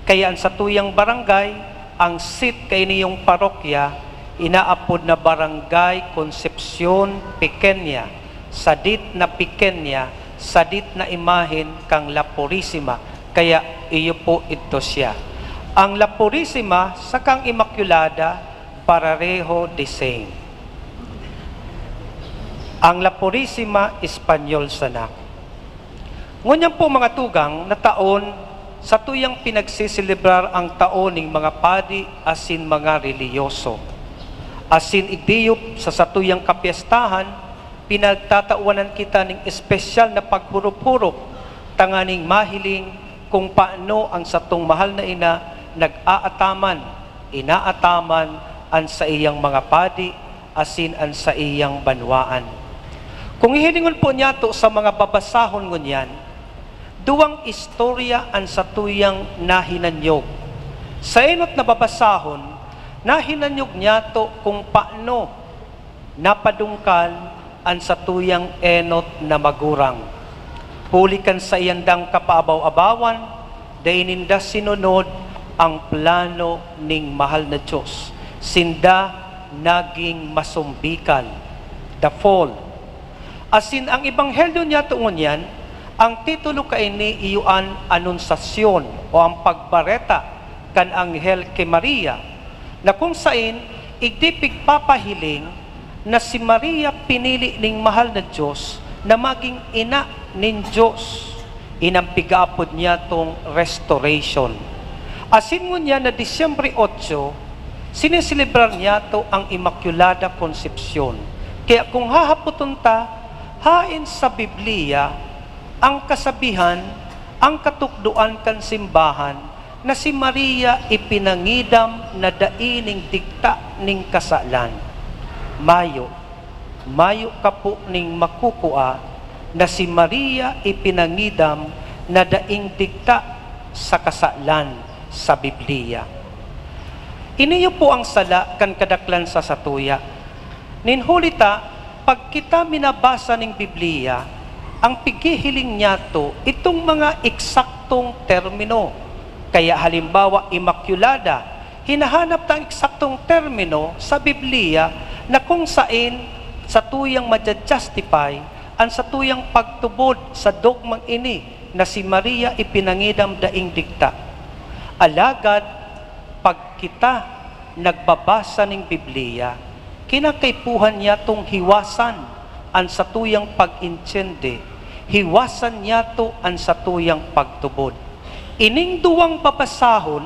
Kaya an satuyang barangay, ang seat kainiyong parokya, inaapod na Barangay Concepcion Pequeña, sadit na Pequeña, sadit na imahen kan La Purisima. Kaya iyo po idto siya. Ang La Purisima saka ang Immaculada, parareho the same. Ang La Purisima, Espanyol sana. Ngunyan po, mga tugang, na taon, satuyang pinagseselebrar ang taon ning mga padi asin mga relihiyoso. Asin igdi sa satuyang kapyestahan, pinagtatawanan kita nin espesyal na paghurop-hurop tanganing mahiling kung paano ang satong mahal na ina nag-aataman, inaataman an saiyang mga padi asin an saiyang banwaan. Kung hihilingon po niyato sa mga babasahon ngunyan, duwang istorya an satuyang nahinanyog. Sa enot na babasahon, nahinanyog niyato kung paano napadungkal an satuyang enot na magurang. Huli kan saiyandang kapaabaw-abawan, dai ninda sinunod ang plano ning mahal na Dios. Sinda naging masumbikal. The Fall. Asin ang ebanghelyo niyato ngunyan, ang titulo kaini iyo an Anunsasyon o ang pagbareta kan anghel ki Maria, na kung saen igdi pigpapahiling na si Maria pinili ning mahal na Dios na magin ina nin Dios. Ini an pig-aapod niyatong Restoration. Asin ngunyan na Disyembre otso, sineselebrar niyato ang Immaculada Concepcion. Kaya kung hahapoton ta, haen sa Biblia ang kasabihan, ang katukdoan kan simbahan, na si Maria ipinangidam na dai nin digta nin kasalan. Mayo, mayo kapo ning makukua na si Maria ipinangidam na daing digta sa kasalan sa Biblia. Iniyo po ang sala kan kadaklan sa satuya. Nin huli ta, pag kita minabasa nin Biblia, ang pighihiling niyato itong mga eksaktong termino. Kaya halimbawa, Immaculada, hinahanap ta ang eksaktong termino sa Biblia na kung saen satuyang madya-justify an satuyang pagtubod sa dogmang ini na si Maria ipinangidam daing digta. Alagad, pag kita nagbabasa nin Biblia, kinakaipuhan niyatong hiwasan an satuyang pag-intindi, hiwasan niyato an satuyang pagtubod. Ining duwang babasahon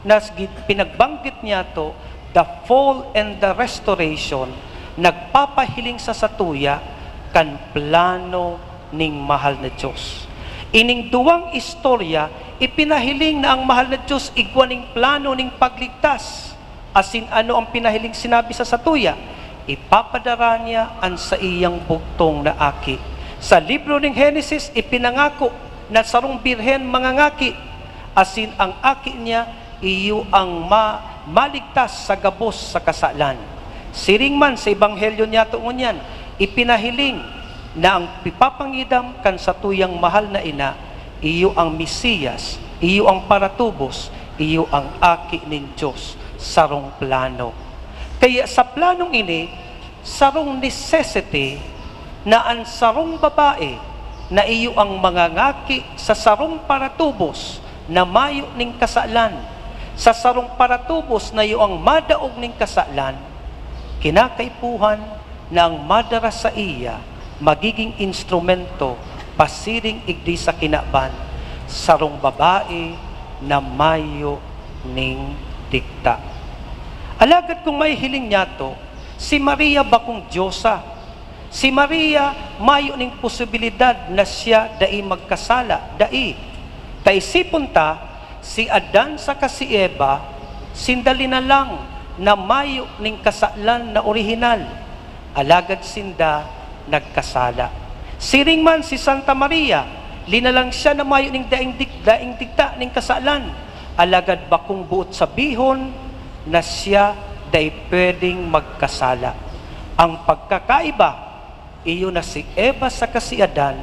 na gi-, pinagbanggit niyato, The Fall and the Restoration, nagpapahiling sa satuya kan plano ning mahal na Dios. Ining duwang istorya, ipinahiling na ang mahal na Dios igwa ning plano ning pagligtas. Asin ano ang pinahiling sinabi sa satuya? Ipapadara niya an saiyang bugtong na aki. Sa libro ning Genesis, ipinangako na sarong birhen mangangaki, asin ang aki niya iyo ang ma-, maligtas sa gabos sa kasalan. Siring man sa ebanghelyo niyato ngunyan, ipinahiling na ang ipapangidam kan satuyang mahal na ina, iyo ang Mesiyas, iyo ang paratubos, iyo ang Aki nin Dios, sarong plano. Kaya sa planong ini, sarong necessity na an sarong babae na iyo ang mangangaki sa sarong paratubos na mayo nin kasalan, sa sarong paratubos na iyo ang madaog nin kasalan, kinakaipuhan na ang madara saiya magiging instrumento pasiring igdi sa kinaban, sarong babae na mayo nin digta. Alagad kung mahihiling nyato, si Maria bakong diosa. Si Maria mayo nin posibilidad na siya dai magkasala, dai. Ta isipon ta, si Adan saka si Eva, sinda linalang na mayo nin kasalan na orihinal, alagad sinda nagkasala. Siring man si Santa Maria, linalang siya na mayo nin daing dig-, daing digta nin kasalan, alagad bakong boot sabihon na siya dai pwedeng magkasala. Ang pagkakaiba, iyo na si Eva saka si Adan,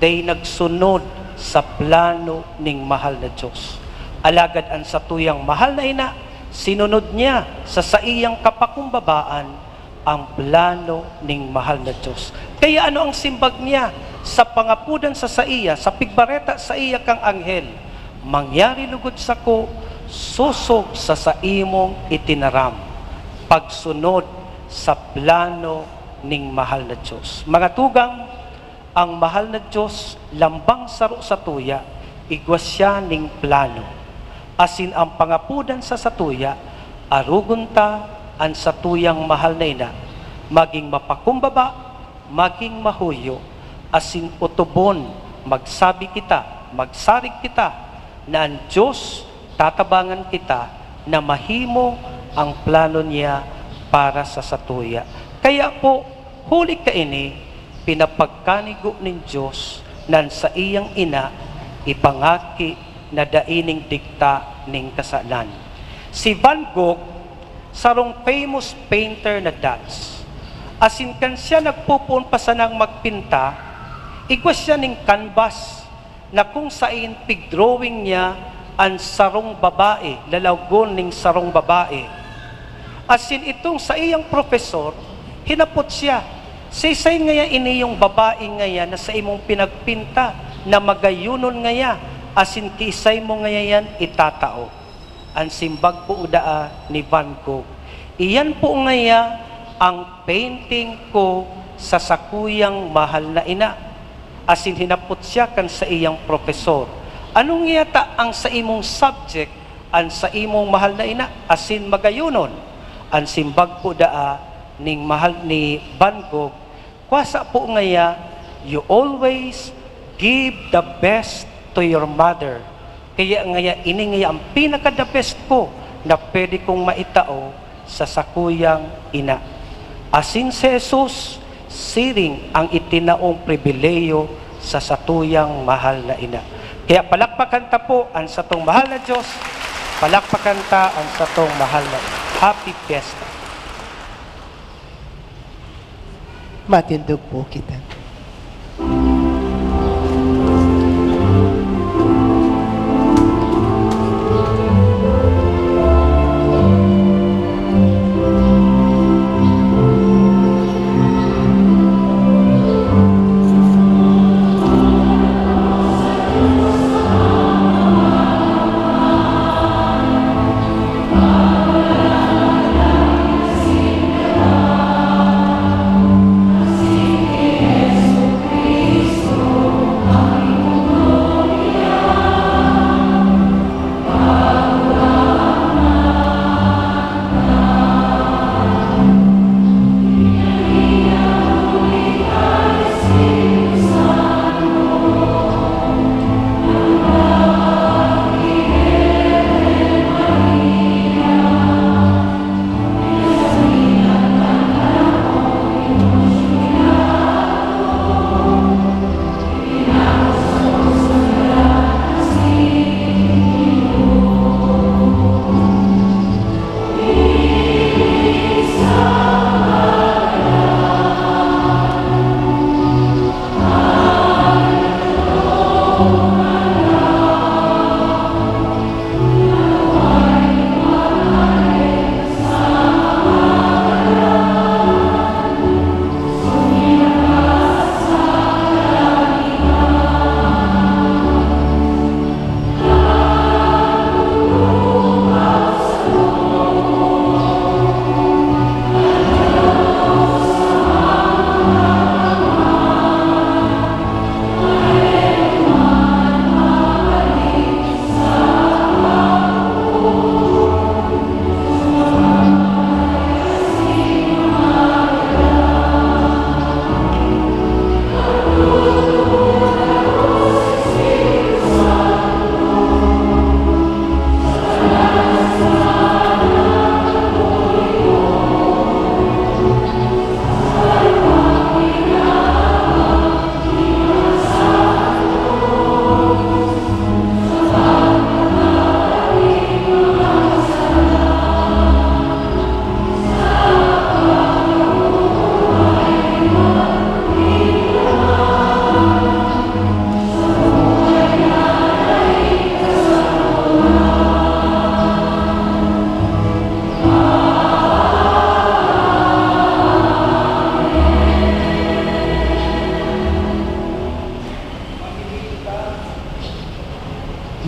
dai nagsunod sa plano ning mahal na Dios. Alagad an satuyang mahal na ina, sinunod niya sa saiyang kapakumbabaan ang plano ning mahal na Dios. Kaya ano ang simbag niya sa pangapodan sa saiya, sa pigbareta saiya kang anghel? "Mangyari lugod sako, sosog sa saimong itinaram." Pagsunod sa plano ning mahal na Dios. Mga tugang, ang mahal na Dios lambang saro satuya, igwa siya ning plano. Asin ang pangapodan sa satuya, arogon ta an satuyang mahal na ina, maging mapakumbaba, maging mahuyo, asin otobon, magsabi kita, magsarig kita, na an Dios tatabangan kita na mahimo ang plano niya para sa satuya. Kaya po, huli kaini, pinapagkanigo nin Dios na an saiyang ina ipangaki na dai nin digta nin kasalan. Si Van Gogh, sarong famous painter na Dutch. Asin kan siya nagpopoon pa sanang magpinta, igwa siya nin canvas na kung saen pigdrawing niya an sarong babae, lalawogon nin sarong babae. Asin itong saiyang profesor, hinapot siya, "Siisay ngaya ini yung babae ngaya na saimong pinagpinta na magayonon ngaya, asin kiisay mo ngaya yan itatao?" An simbag po daa ni Van Gogh, "Iyan po ngaya ang painting ko sa sakuyang mahal na ina." Asin hinapot siya kan saiyang profesor, "Ano ngaya ta ang saimong subject, an saimong mahal na ina, asin magayonon?" An simbag po daa ning mahal ni Van Gogh, "Kwasa po ngaya, you always give the best to your mother." Kaya ngaya, ini ngaya ang pinaka-the best ko na pwede kong maitao sa sakuyang ina. Asin si Jesus, siring ang itinaong pribilehiyo sa satuyang mahal na ina. Kaya palakpakan ta po ang satong mahal na Diyos, palakpakan ta ang satong mahal na ina. Happy Fiesta! Matindog po kita.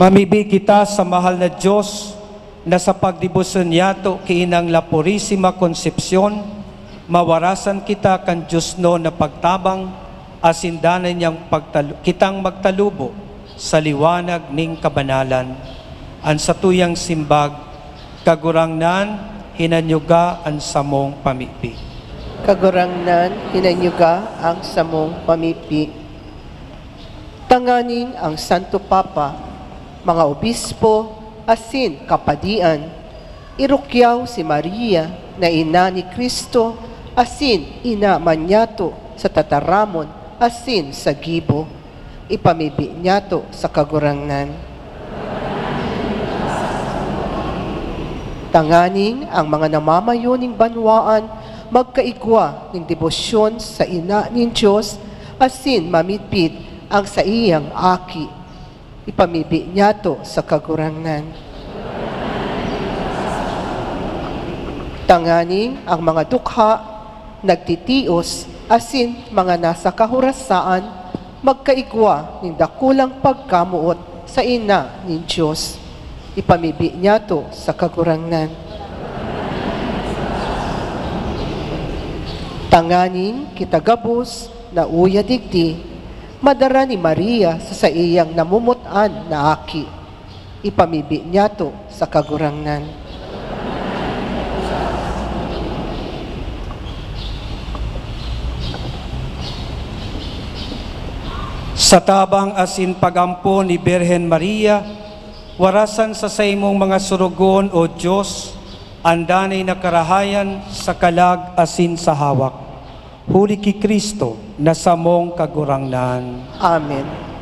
Mamibi kita sa mahal na Dios na sa pagdebosyon niyato ki Inang La Purisima Concepcion, mawarasan kita kan diosnon na pagtabang asin danay niyang pagtal-, kitang magtalubo sa liwanag ning kabanalan. An satuyang simbag, Kagurangnan, hinanyuga an samong pamibi. Kagurangnan, hinanyuga ang samong pamibi. Tanganing ang Santo Papa, mga obispo, asin kapadian, irukyaw si Maria na ina ni Cristo, asin ina man niyato sa tataramon asin sa gibo. Ipamibi niyato sa Kagurangnan. Tanganing ang mga namamayo ning banwaan magkaigwa nin debosyon sa Ina nin Dios asin mamidbid an saiyang Aki. Ipamibi niyato sa Kagurangnan. Tanganing ang mga dukha, nagtitios, asin mga nasa kahorasaan magkaigwa nin dakulang pagkamoot sa Ina nin Dios. Ipamibi niyato sa Kagurangnan. Tanganing kita gabos na uya digdi, madara ni Maria sa saiyang namumut-an na aki. Ipamibi niyato sa Kagurangnan. Sa tabang asin pag-ampon ni Birhen Maria, warasan sa saimong mga sorogoon, O Dios, an danay na karahayan sa kalag asin sa hawak, huli ki Cristo na samong Kagurangnan. Amen.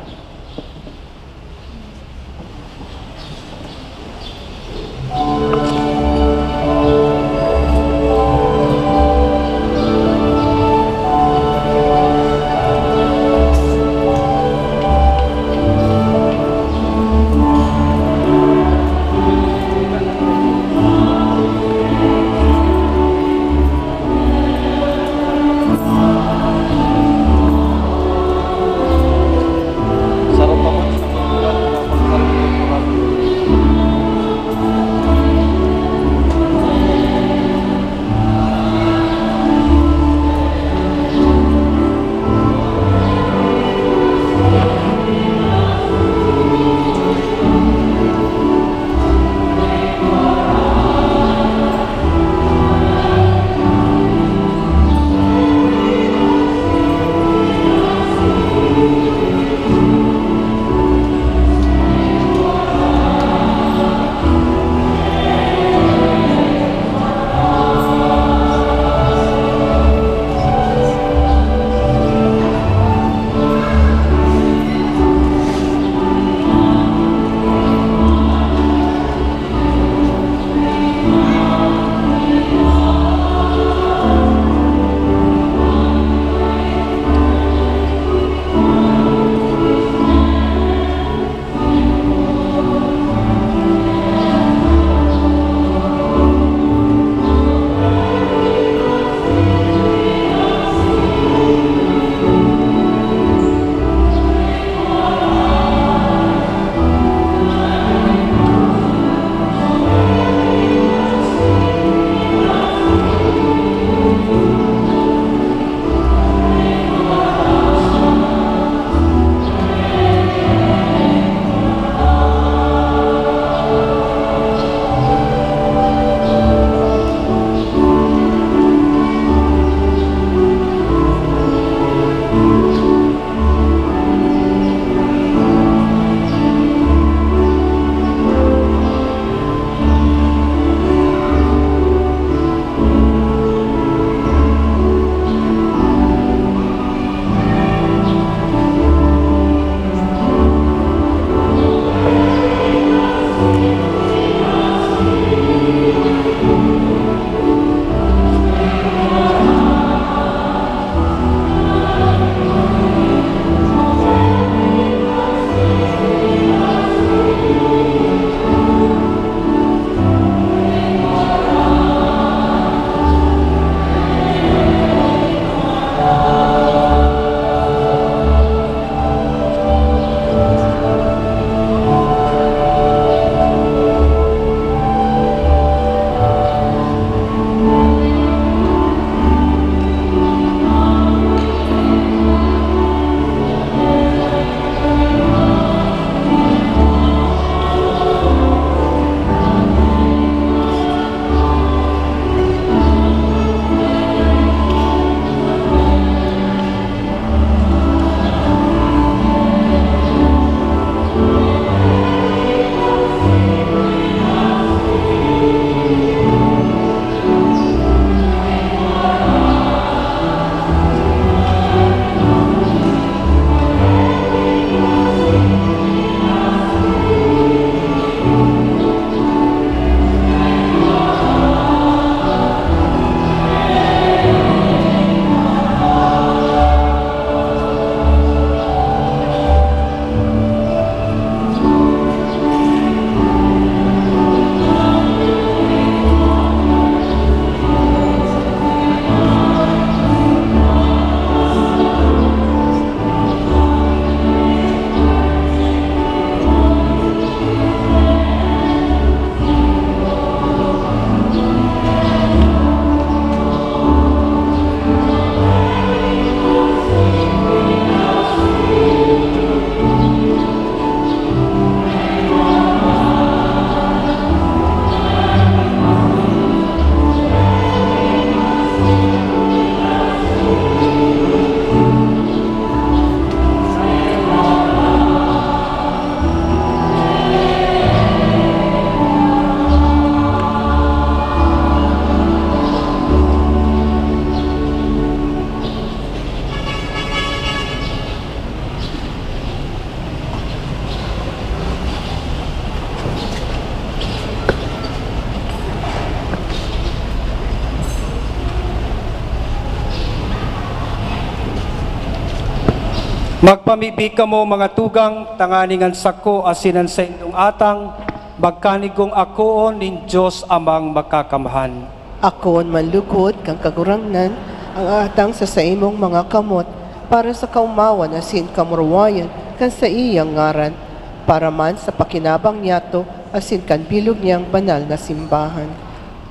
Magpamibi kamo, mga tugang, tanganing an sako asin an saindong atang magkanigong akoon nin Dios Amang Makakamhan. Akoon man lugod kan Kagurangnan ang atang sa saimong mga kamot, para sa kaomawan asin kamurawayan kan saiyang ngaran, para man sa pakinabang niyato asin kan bilog niyang banal na simbahan.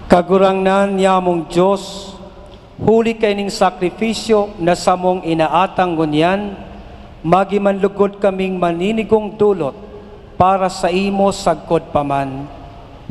Kagurangnan, nyamong Dios, huli kaining sakrifisyo na samong inaatang ngunyan, magi man lugod kaming maninigong dolot para saimo sagkod pa man,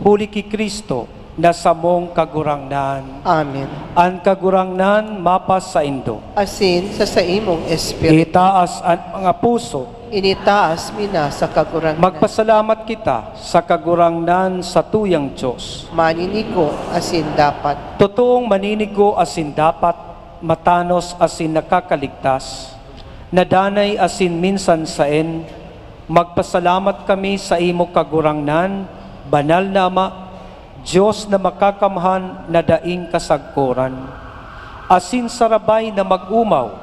huli ki Cristo na samong Kagurangnan. Amen. An Kagurangnan mapasaindo. Asin sa saimong espiritu. Itaas an mga puso. Initaas mi na sa Kagurangnan. Magpasalamat kita sa Kagurangnan, satuyang Dios. Maninigo asin dapat. Totoong maninigo asin dapat, matanos asin nakakaligtas, nadanay asin minsan saen, magpasalamat kami saimo, Kagurangnan, Banal na Ama, Dios na Makakamhan na daing kasagkoran, asin sarabay na mag-omaw,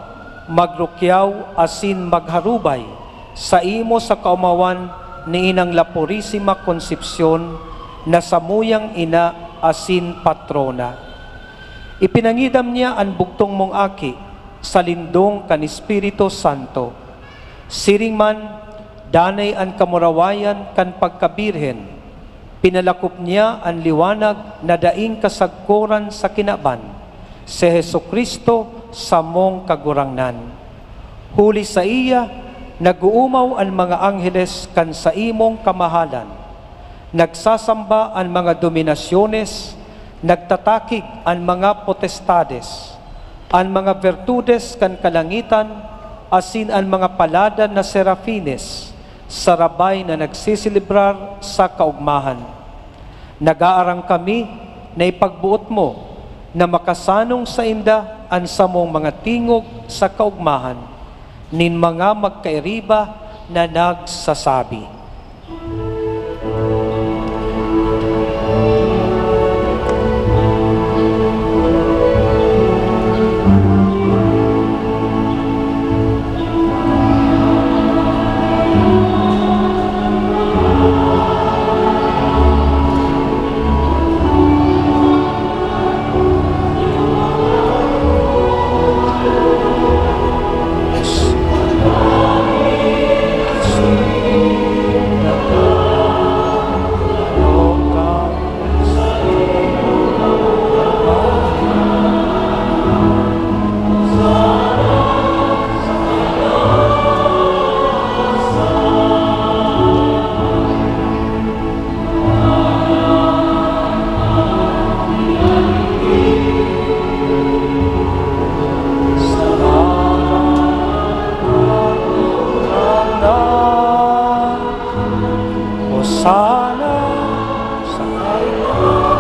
magrukyaw asin magharubay saimo sa kaomawan ni Inang La Purisima Concepcion na samuyang ina asin patrona. Ipinangidam niya an bugtong mong Aki sa lindong kan Espiritu Santo. Siring man, danay an kamurawayan kan pagkabirhen, pinalakop niya an liwanag na daing kasagkoran sa kinaban, si Jesu-Cristo, samong Kagurangnan. Huli saiya, nag-oomaw an mga angheles kan saimong kamahalan. Nagsasamba an mga dominasyones, nagtatakig an mga potestades, an mga bertudes kan kalangitan, asin an mga paladan na serafines, sarabay na nagseselebrar sa kaogmahan. Nagaarang kami na ipagboot mo na makasanong sainda an samong mga tingog sa kaogmahan nin mga magkairiba na nagsasabi. Hosana sa kaitaasan.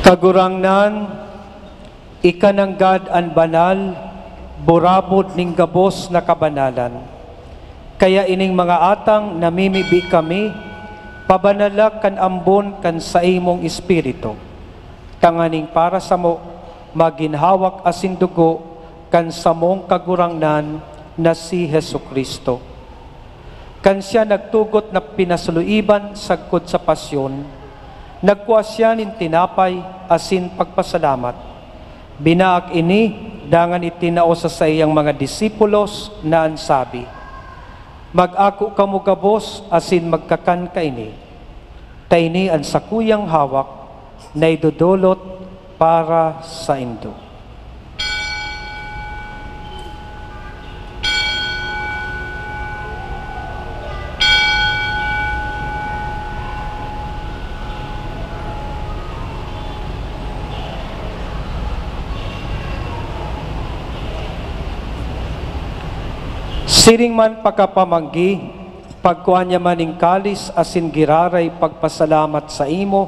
Kagurangnan, ika nanggad an banal, burabod nin gabos na kabanalan. Kaya ining mga atang namimibi kami, pabanala kan ambon kan saimong Espiritu, tanganing para samo magin hawak asin dugo kan samong Kagurangnan na si Jesu-Cristo. Kan siya nagtugot na pinasuluiban sagkod sa pasyon, nagkua siya nin tinapay asin pagpasalamat. Binaak ini, dangan itinao sa saiyang mga disipulos na an sabi, "Mag-ako kamo gabos asin magkakan kaini, ta ini an sakuyang hawak na idodolot para saindo." Siring man pakapamanggi, pagkua niya man nin kalis asin giraray pagpasalamat saimo,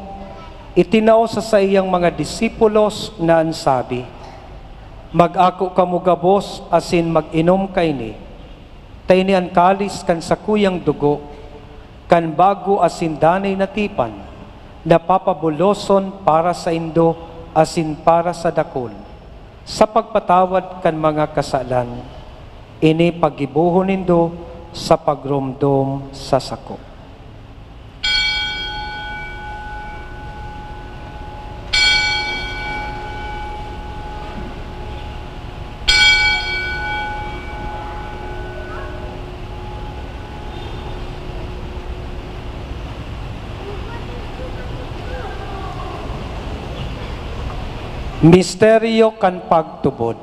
itinao sa saiyang mga disipulos na an sabi, "Mag-ako kamo gabos asin mag-inom kaini, ta ini an kalis kan sakuyang dugo, Kan bago asin danay na tipan, na papabuloson para saindo asin para sa dakul, sa pagpatawad kan mga kasalan. Ini paggibohon nindo sa pagromdom sa sako. Misteryo kan pagtubod.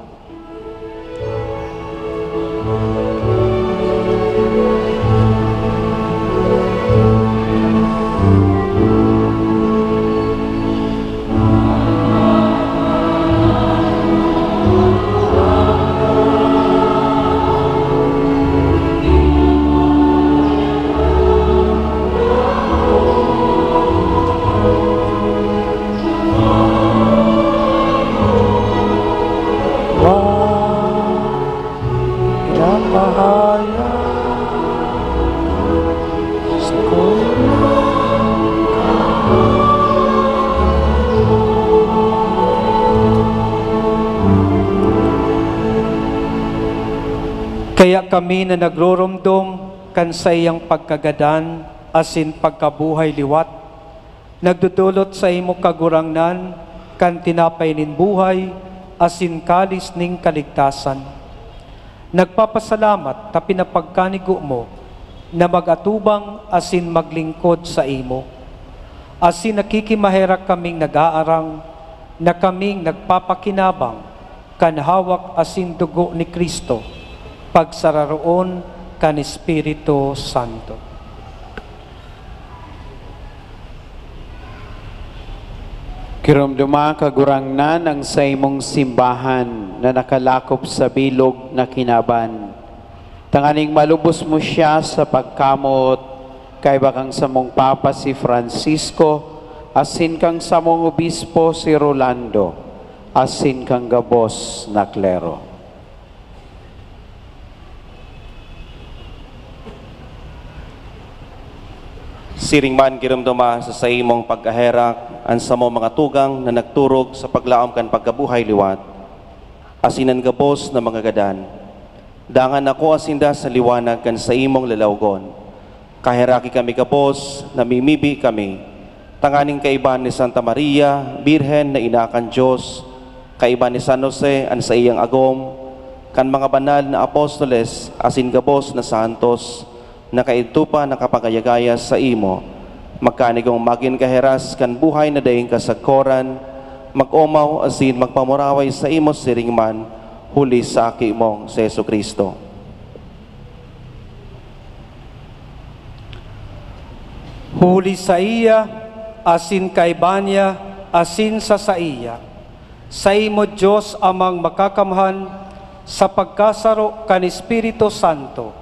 Pinapahayag sa Kaya kami na nagroromdom kan saiyang pagkagadan asin pagkabuhay liwat, nagdodolot saimo, Kagurangnan, kan tinapay nin buhay asin kalis nin kaligtasan. Nagpapasalamat ta pinapagkanigo mo na mag-atubang asin maglingkod saimo. Asin nakikimaherak kaming nag-aarang na kaming nagpapakinabang kan hawak asin dugo ni Cristo, pagsararoon kan Espiritu Santo. Giromdoma, Kagurangnan, ang saimong simbahan na nakalakop sa bilog na kinaban, tanganing malubos mo siya sa pagkamot, kaiba kan samong Papa si Francisco, asin kan samong Obispo si Rolando, asin kan gabos na klero. Siring man, giromdoma sa saimong pagkaherak an samong mga tugang na nagturog sa paglaom kan pagkabuhay liwat, asin an gabos na mga gadan. Dangan akoa sinda sa liwanag kan saimong lalawgon. Kaheraki kami gabos, namimibi kami, tanganing kaiba ni Santa Maria, Birhen na ina kan Dios, kaiba ni San Jose an saiyang agom, kan mga banal na apostoles asin gabos na santos, na kaidto pa nakapagayagaya saimo, magkanigong magin kaheras kan buhay na daing kasagkoran, mag-omaw asin magpamuraway saimo siring man, huli sa Aki mong si Jesu-Cristo. Huli saiya, asin kaiba niya, asin sa saiya, saimo, Dios Amang Makakamhan, sa pagkasaro kan Espiritu Santo,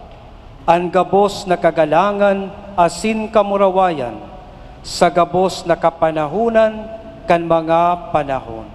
an gabos na kagalangan asin kamurawayan, sa gabos na kapanahonan kan mga panahon.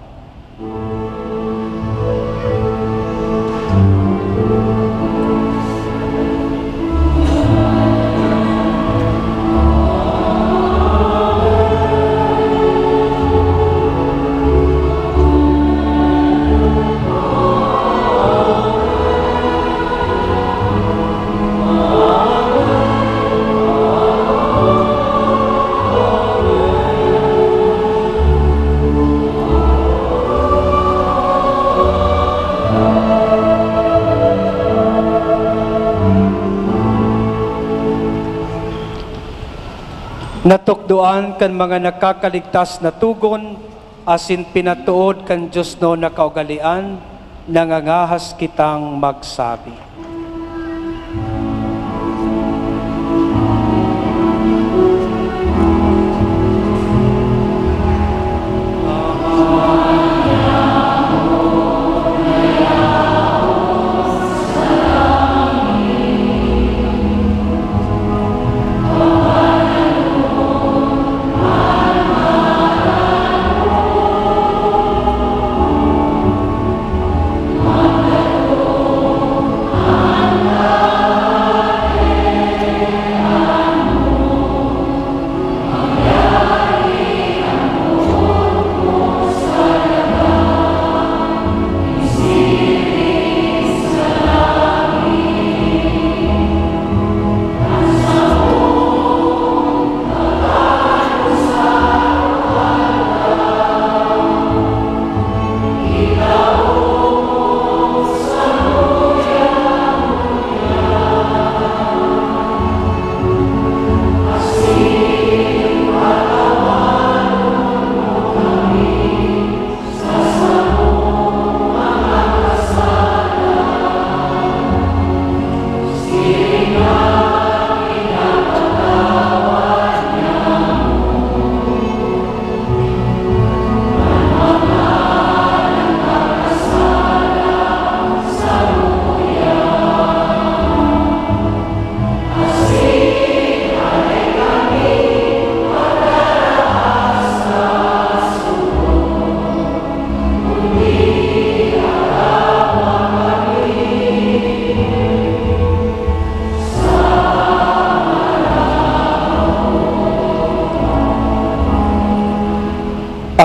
Natukdoan kan mga nakakaligtas na togon asin pinatood kan diosnon na kaugalean, nangangahas kitang magsabi.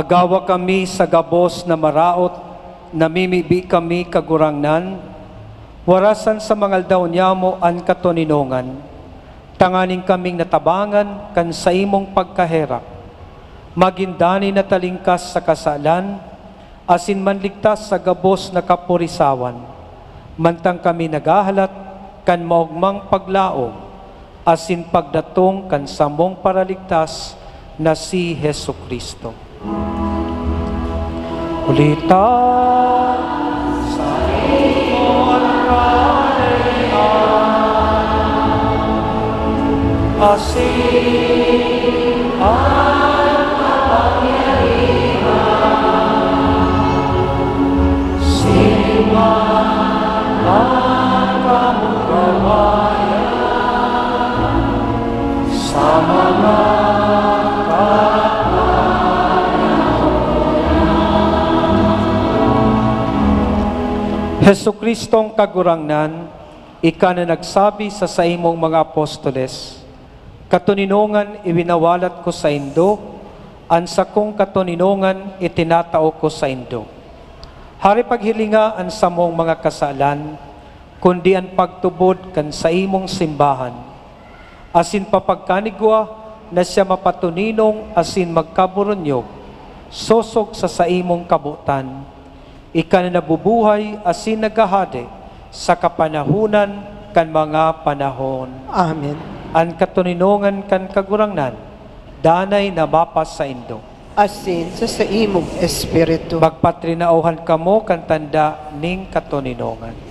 Magawa kami sa gabos na maraot, namimibi kami, Kagurangnan, warasan sa mga aldaw niyamo an katoninongan, tanganing kaming natabangan kan saimong pagkaherak, magin danay na talingkas sa kasalan, asin manligtas sa gabos na kapurisawan, mantang kami naghahalat kan maogmang paglaom asin pagdatong kan samong Paraligtas na si Jesu-Cristo. Huli ta sa imo an kalayaan, asin an kapangyarihan, sining man an kamurawayan sa mga kapanahonan. Jesu-Cristong Kagurangnan, ika na nagsabi sa saimong mga apostoles, "Katoninongan iwinawalat ko saindo, an sakong katoninongan itinatao ko saindo." Hare paghilinga an samong mga kasalan, kundi an pagtubod kan saimong simbahan, asin papagkanigwa na siya mapatoninong asin magkaburunyog, sosog sa saimong kabotan. Ika na nabubuhay asin naghahade sa kapanahonan kan mga panahon. Amen. An katoninongan kan Kagurangnan, danay na mapasaindo. Asin sa saimong espiritu. Magpatrinauhan kamo kan tanda nin katoninongan.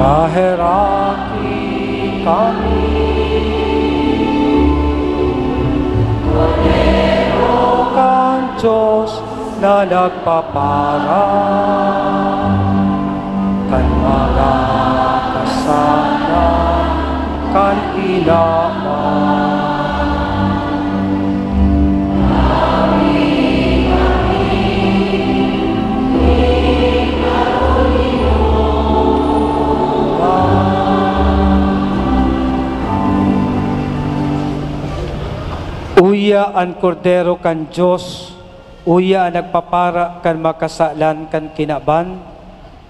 Kaheraki kami, Kordero kan Dios na nagpapara kan mga kasalan kan kinaban. Uya an Kordero kan Dios, uya an nagpapara kan mga kasalan kan kinaban.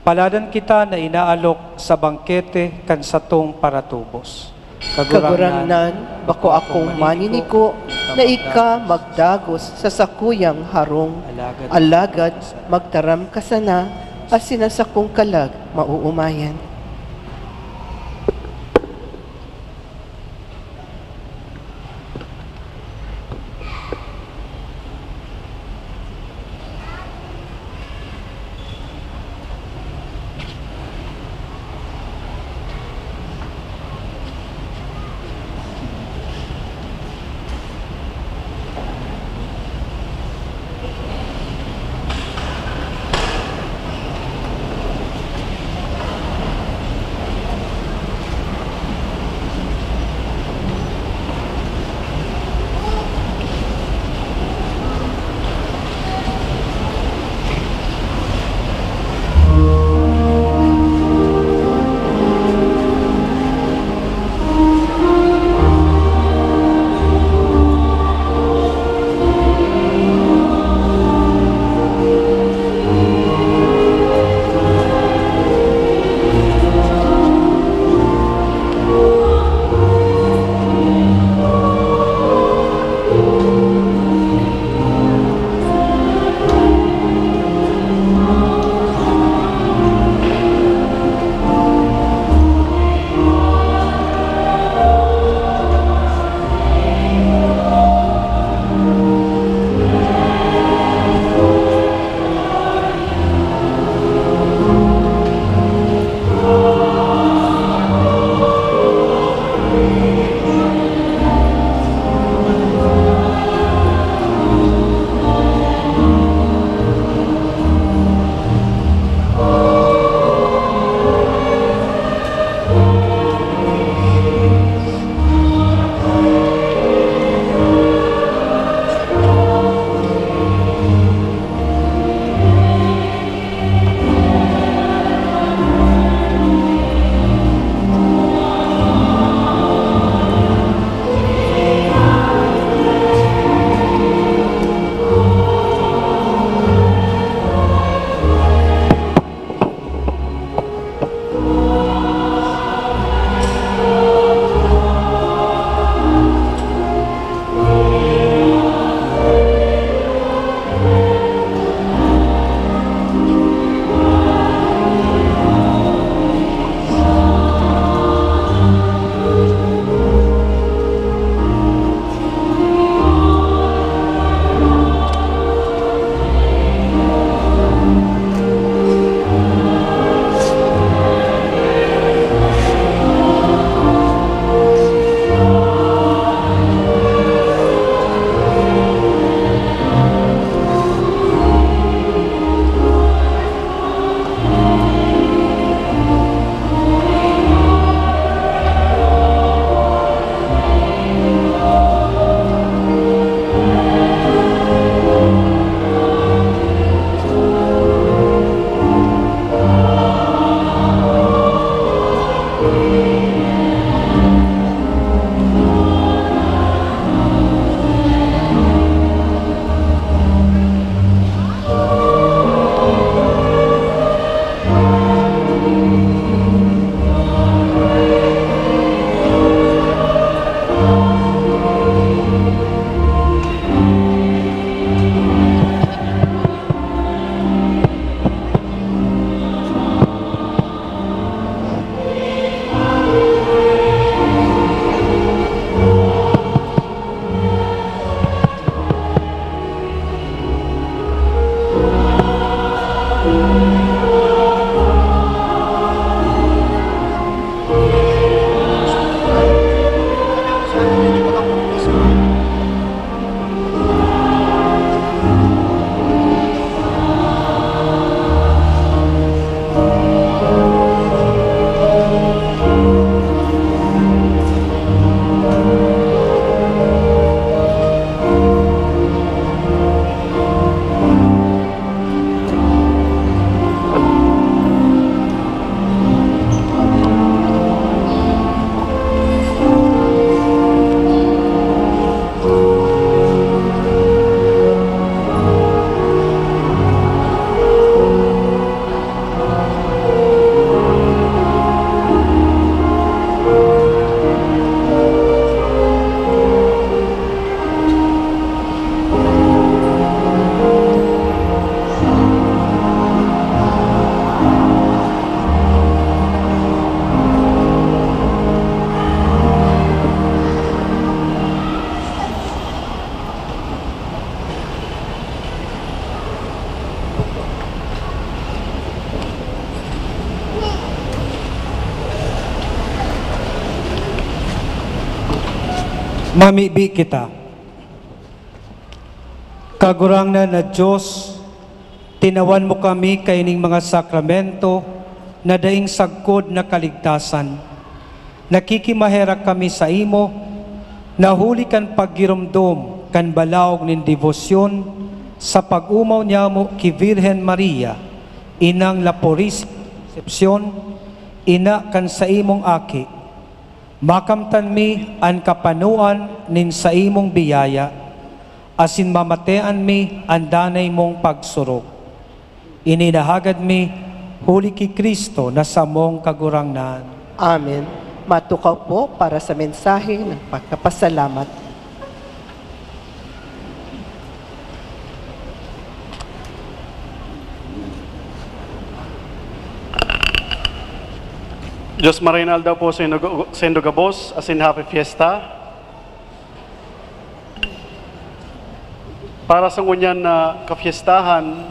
Paladan kita na inaalok sa bangkete kan satong paratubos. Kagurangnan, bako akong maniniko na ika magdagos sa sakuyang harong, alagad magtaram ka sana, asin an sakong kalag maoomayan. Mamibi kita. Kagurangnan na Dios, tinawan mo kami kaining mga sakramento na daing sagkod na kaligtasan. Nakikimaherak kami saimo, na huli kan paggiromdom kan balaog nin debosyon sa pag-omaw nyamo ki Virgen Maria, inang La Purísima Concepcion, ina kan saimong Aki, makamtan mi an kapanoan nin saimong biyaya, asin mamatean mi an danay mong pagsurog. Ini nahagad mi huli ki Cristo na samong Kagurangnan. Amen. Matukaw po para sa mensahe ng pagkapasalamat. Diyos maray na aldaw po sa indo, sa indo gabos, asin Happy Fiesta. Para sa ngunyan na kafiestahan,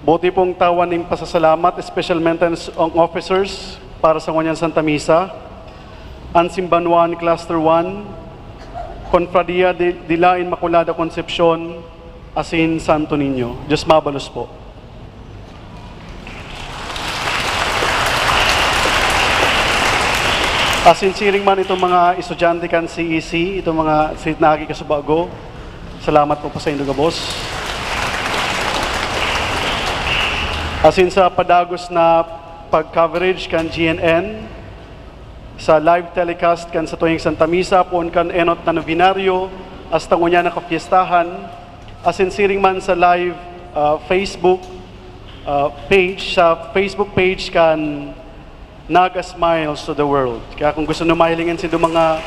buti pong tawan nin pasasalamat, especialmente ang s-, ang officers para sa ngunyan Santa Misa, an Simbanwaan Cluster one, Cofradia de, de la Inmaculada Concepcion, asin Santo Niño. Diyos mabalos po. Asin siring man itong mga estudyante kan C E C, itong mga si-, nakikasubago. Salamat po, po sa indo gabos. Asin sa padagos na pag-coverage kan G N N, sa live telecast kan satuyang Santa Misa, poon kan enot na nobenaryo, hasta ngunyan na kapiestahan, asin siring man sa live, ah, Facebook, ah, page, sa Facebook page kan Naga Smiles to the World. Kaya kung gusto nyo mahilingan sindo mga,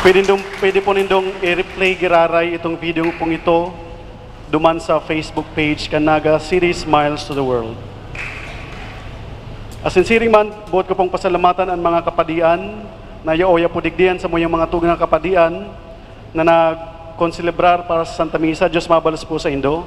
pwede, nindong, pwede po nindong i-replay giraray itong video pong ito duman sa Facebook page kan Naga City Smiles to the World. Asin siring man, buot ko pong pasalamatan an mga kapadian na yaoya po digdi, an samuyang mga tugang na kapadian na nagkonselebrar para sa Santa Misa. Diyos mabalos po sa indo.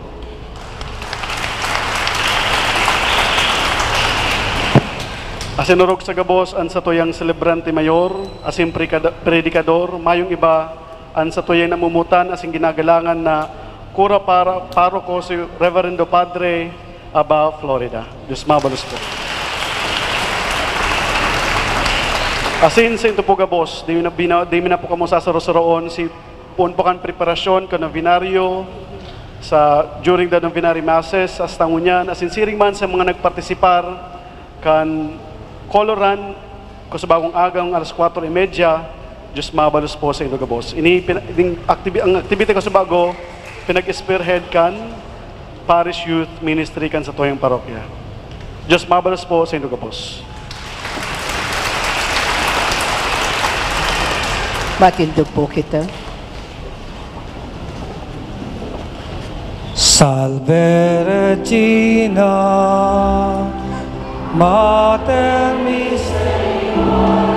Asin orog sa gabos an satuyang selebrante mayor, asin prekada-, predikador, mayong iba an satuyang namomotan asin ginagalangan na kura para, paroko, si Reverendo Padre Aba Florida. Diyos mabalos po. Asin sa ito po gabos, di na, bina-, di mi na po kamo sasaro-saroon, si, poon po kan preparasyon, kan nobenaryo, Sa during the novenary masses, hasta ngunyan, asin siring man sa mga nagpartisipar kan color run, kusubagong agang alas kwatro y medya, Diyos mabalos po sa indo gabos. Ini pin-, ining activi-, ang activity kusubago, pinag-spearhead kan Parish Youth Ministry kan satuyang parokya. Diyos mabalos po sa indo gabos. Matindog po kita. Salve Regina, Mater Misericordiae,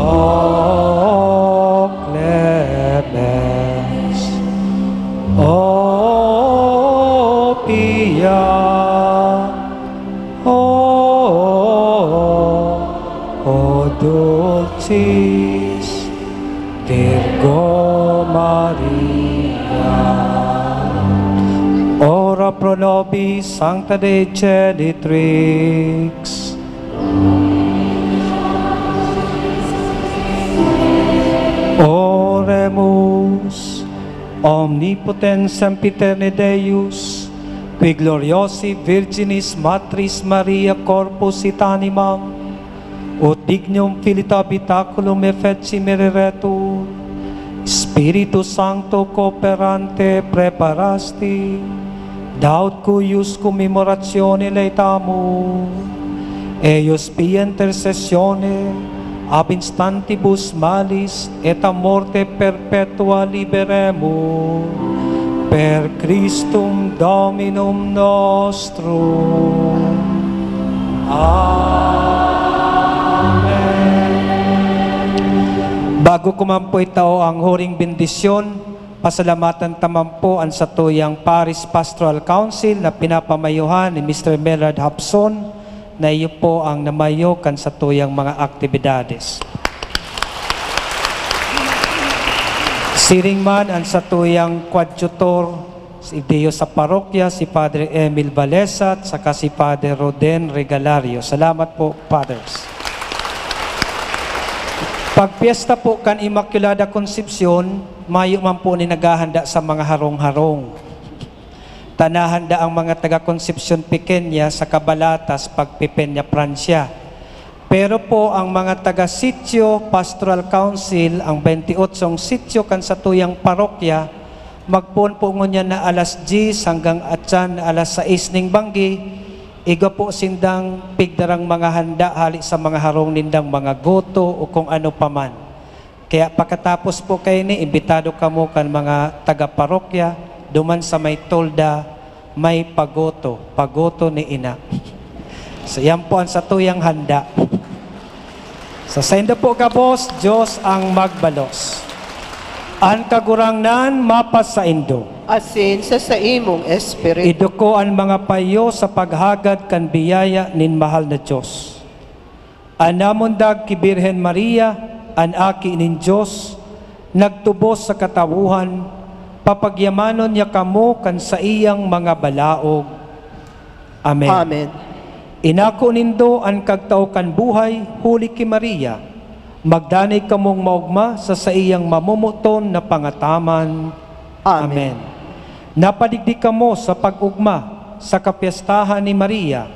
O Clemens, O Pia, O, O Dulcis Virgo Maria. Ora pro nobis, Sancta Dei Genitrix. Oremus. Omnipotens sempiterne Deus, qui gloriosi Virginis Matris Maria corpus et animam, ut dignum filii habitaculum effecti mereretur, Spiritus Sancto cooperante preparasti, daut cuius commemoratione laetamus, eius pia intercessione ab instantibus malis et a morte perpetua liberemur, per Christum Dominum nostrum. Amen. Bago ko man po itao ang huring bendisyon, pasalamatan ta man po an satuyang Parish Pastoral Council na pinapamayohan ni Mister Melard Hapson, na iyo po ang namayo kan satuyang mga aktibidades. Siring man an satuyang coadjutor, si Dios sa parokya, si Padre Emil Balesat, saka si Padre Roden Regalario. Salamat po, Fathers. Pagpyesta po kan Immaculada Concepcion, mayo man po ni naghahanda sa mga harong-harong. Ta nahanda ang mga taga Concepcion Pequeña sa Kabalatas, pagpipeña Pransya. Pero po ang mga taga Sitio Pastoral Council, ang twenty-eight sitio kan satuyang parokya, magpoon po ngunyan na alas diyes hanggang atyan na alas sais ning banggi, igwa po sindang pigdarang mga handa hali sa mga harong nindang mga goto o kung ano pa man. Kaya pakatapos po kaini, imbitado kamo kan mga taga-parokya, duman sa may tolda, may pagoto, pagoto ni ina. So, yan po ang satuyang handa. Sa saindo po gabos, Diyos ang magbalos. An Kagurangnan mapasaindo. Asin sa saimong espiritu. Iduko an mga payo sa paghagad kan biyaya nin mahal na Diyos. An namundag ki Birhen Maria, an Aki nin Dios, nagtubos sa katawohan, papagyamanon niya kamo kan saiyang mga balaog. Amen. Amen. Inako nindo an kagtao kan buhay, huli ki Maria. Magdanay kamong maogma sa saiyang mamomoton na pangataman. Amen. Napadigdi kamo sa pag-ogma sa kapyestahan ni Maria.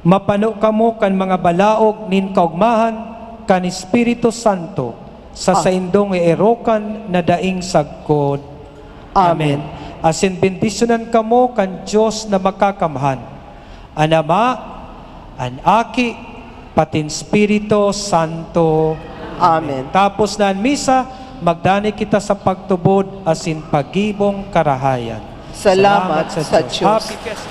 Mapano kamo kan mga balaog nin kaogmahan kan Espiritu Santo sa Ah. saindong eerokan na daing sagkod. Amen. Amen. Asin bendisyonan kamo kan Dios na Makakamhan, an Ama, an Aki, patin Espiritu Santo. Amen. Tapos na an misa, magdanay kita sa pagtubod asin pagibong karahayan. Salamat Salamat sa sa Diyos. Diyos. Happy Fiesta.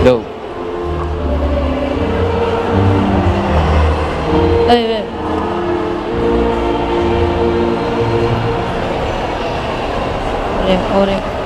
Go. Ay, ay. Ore, ore.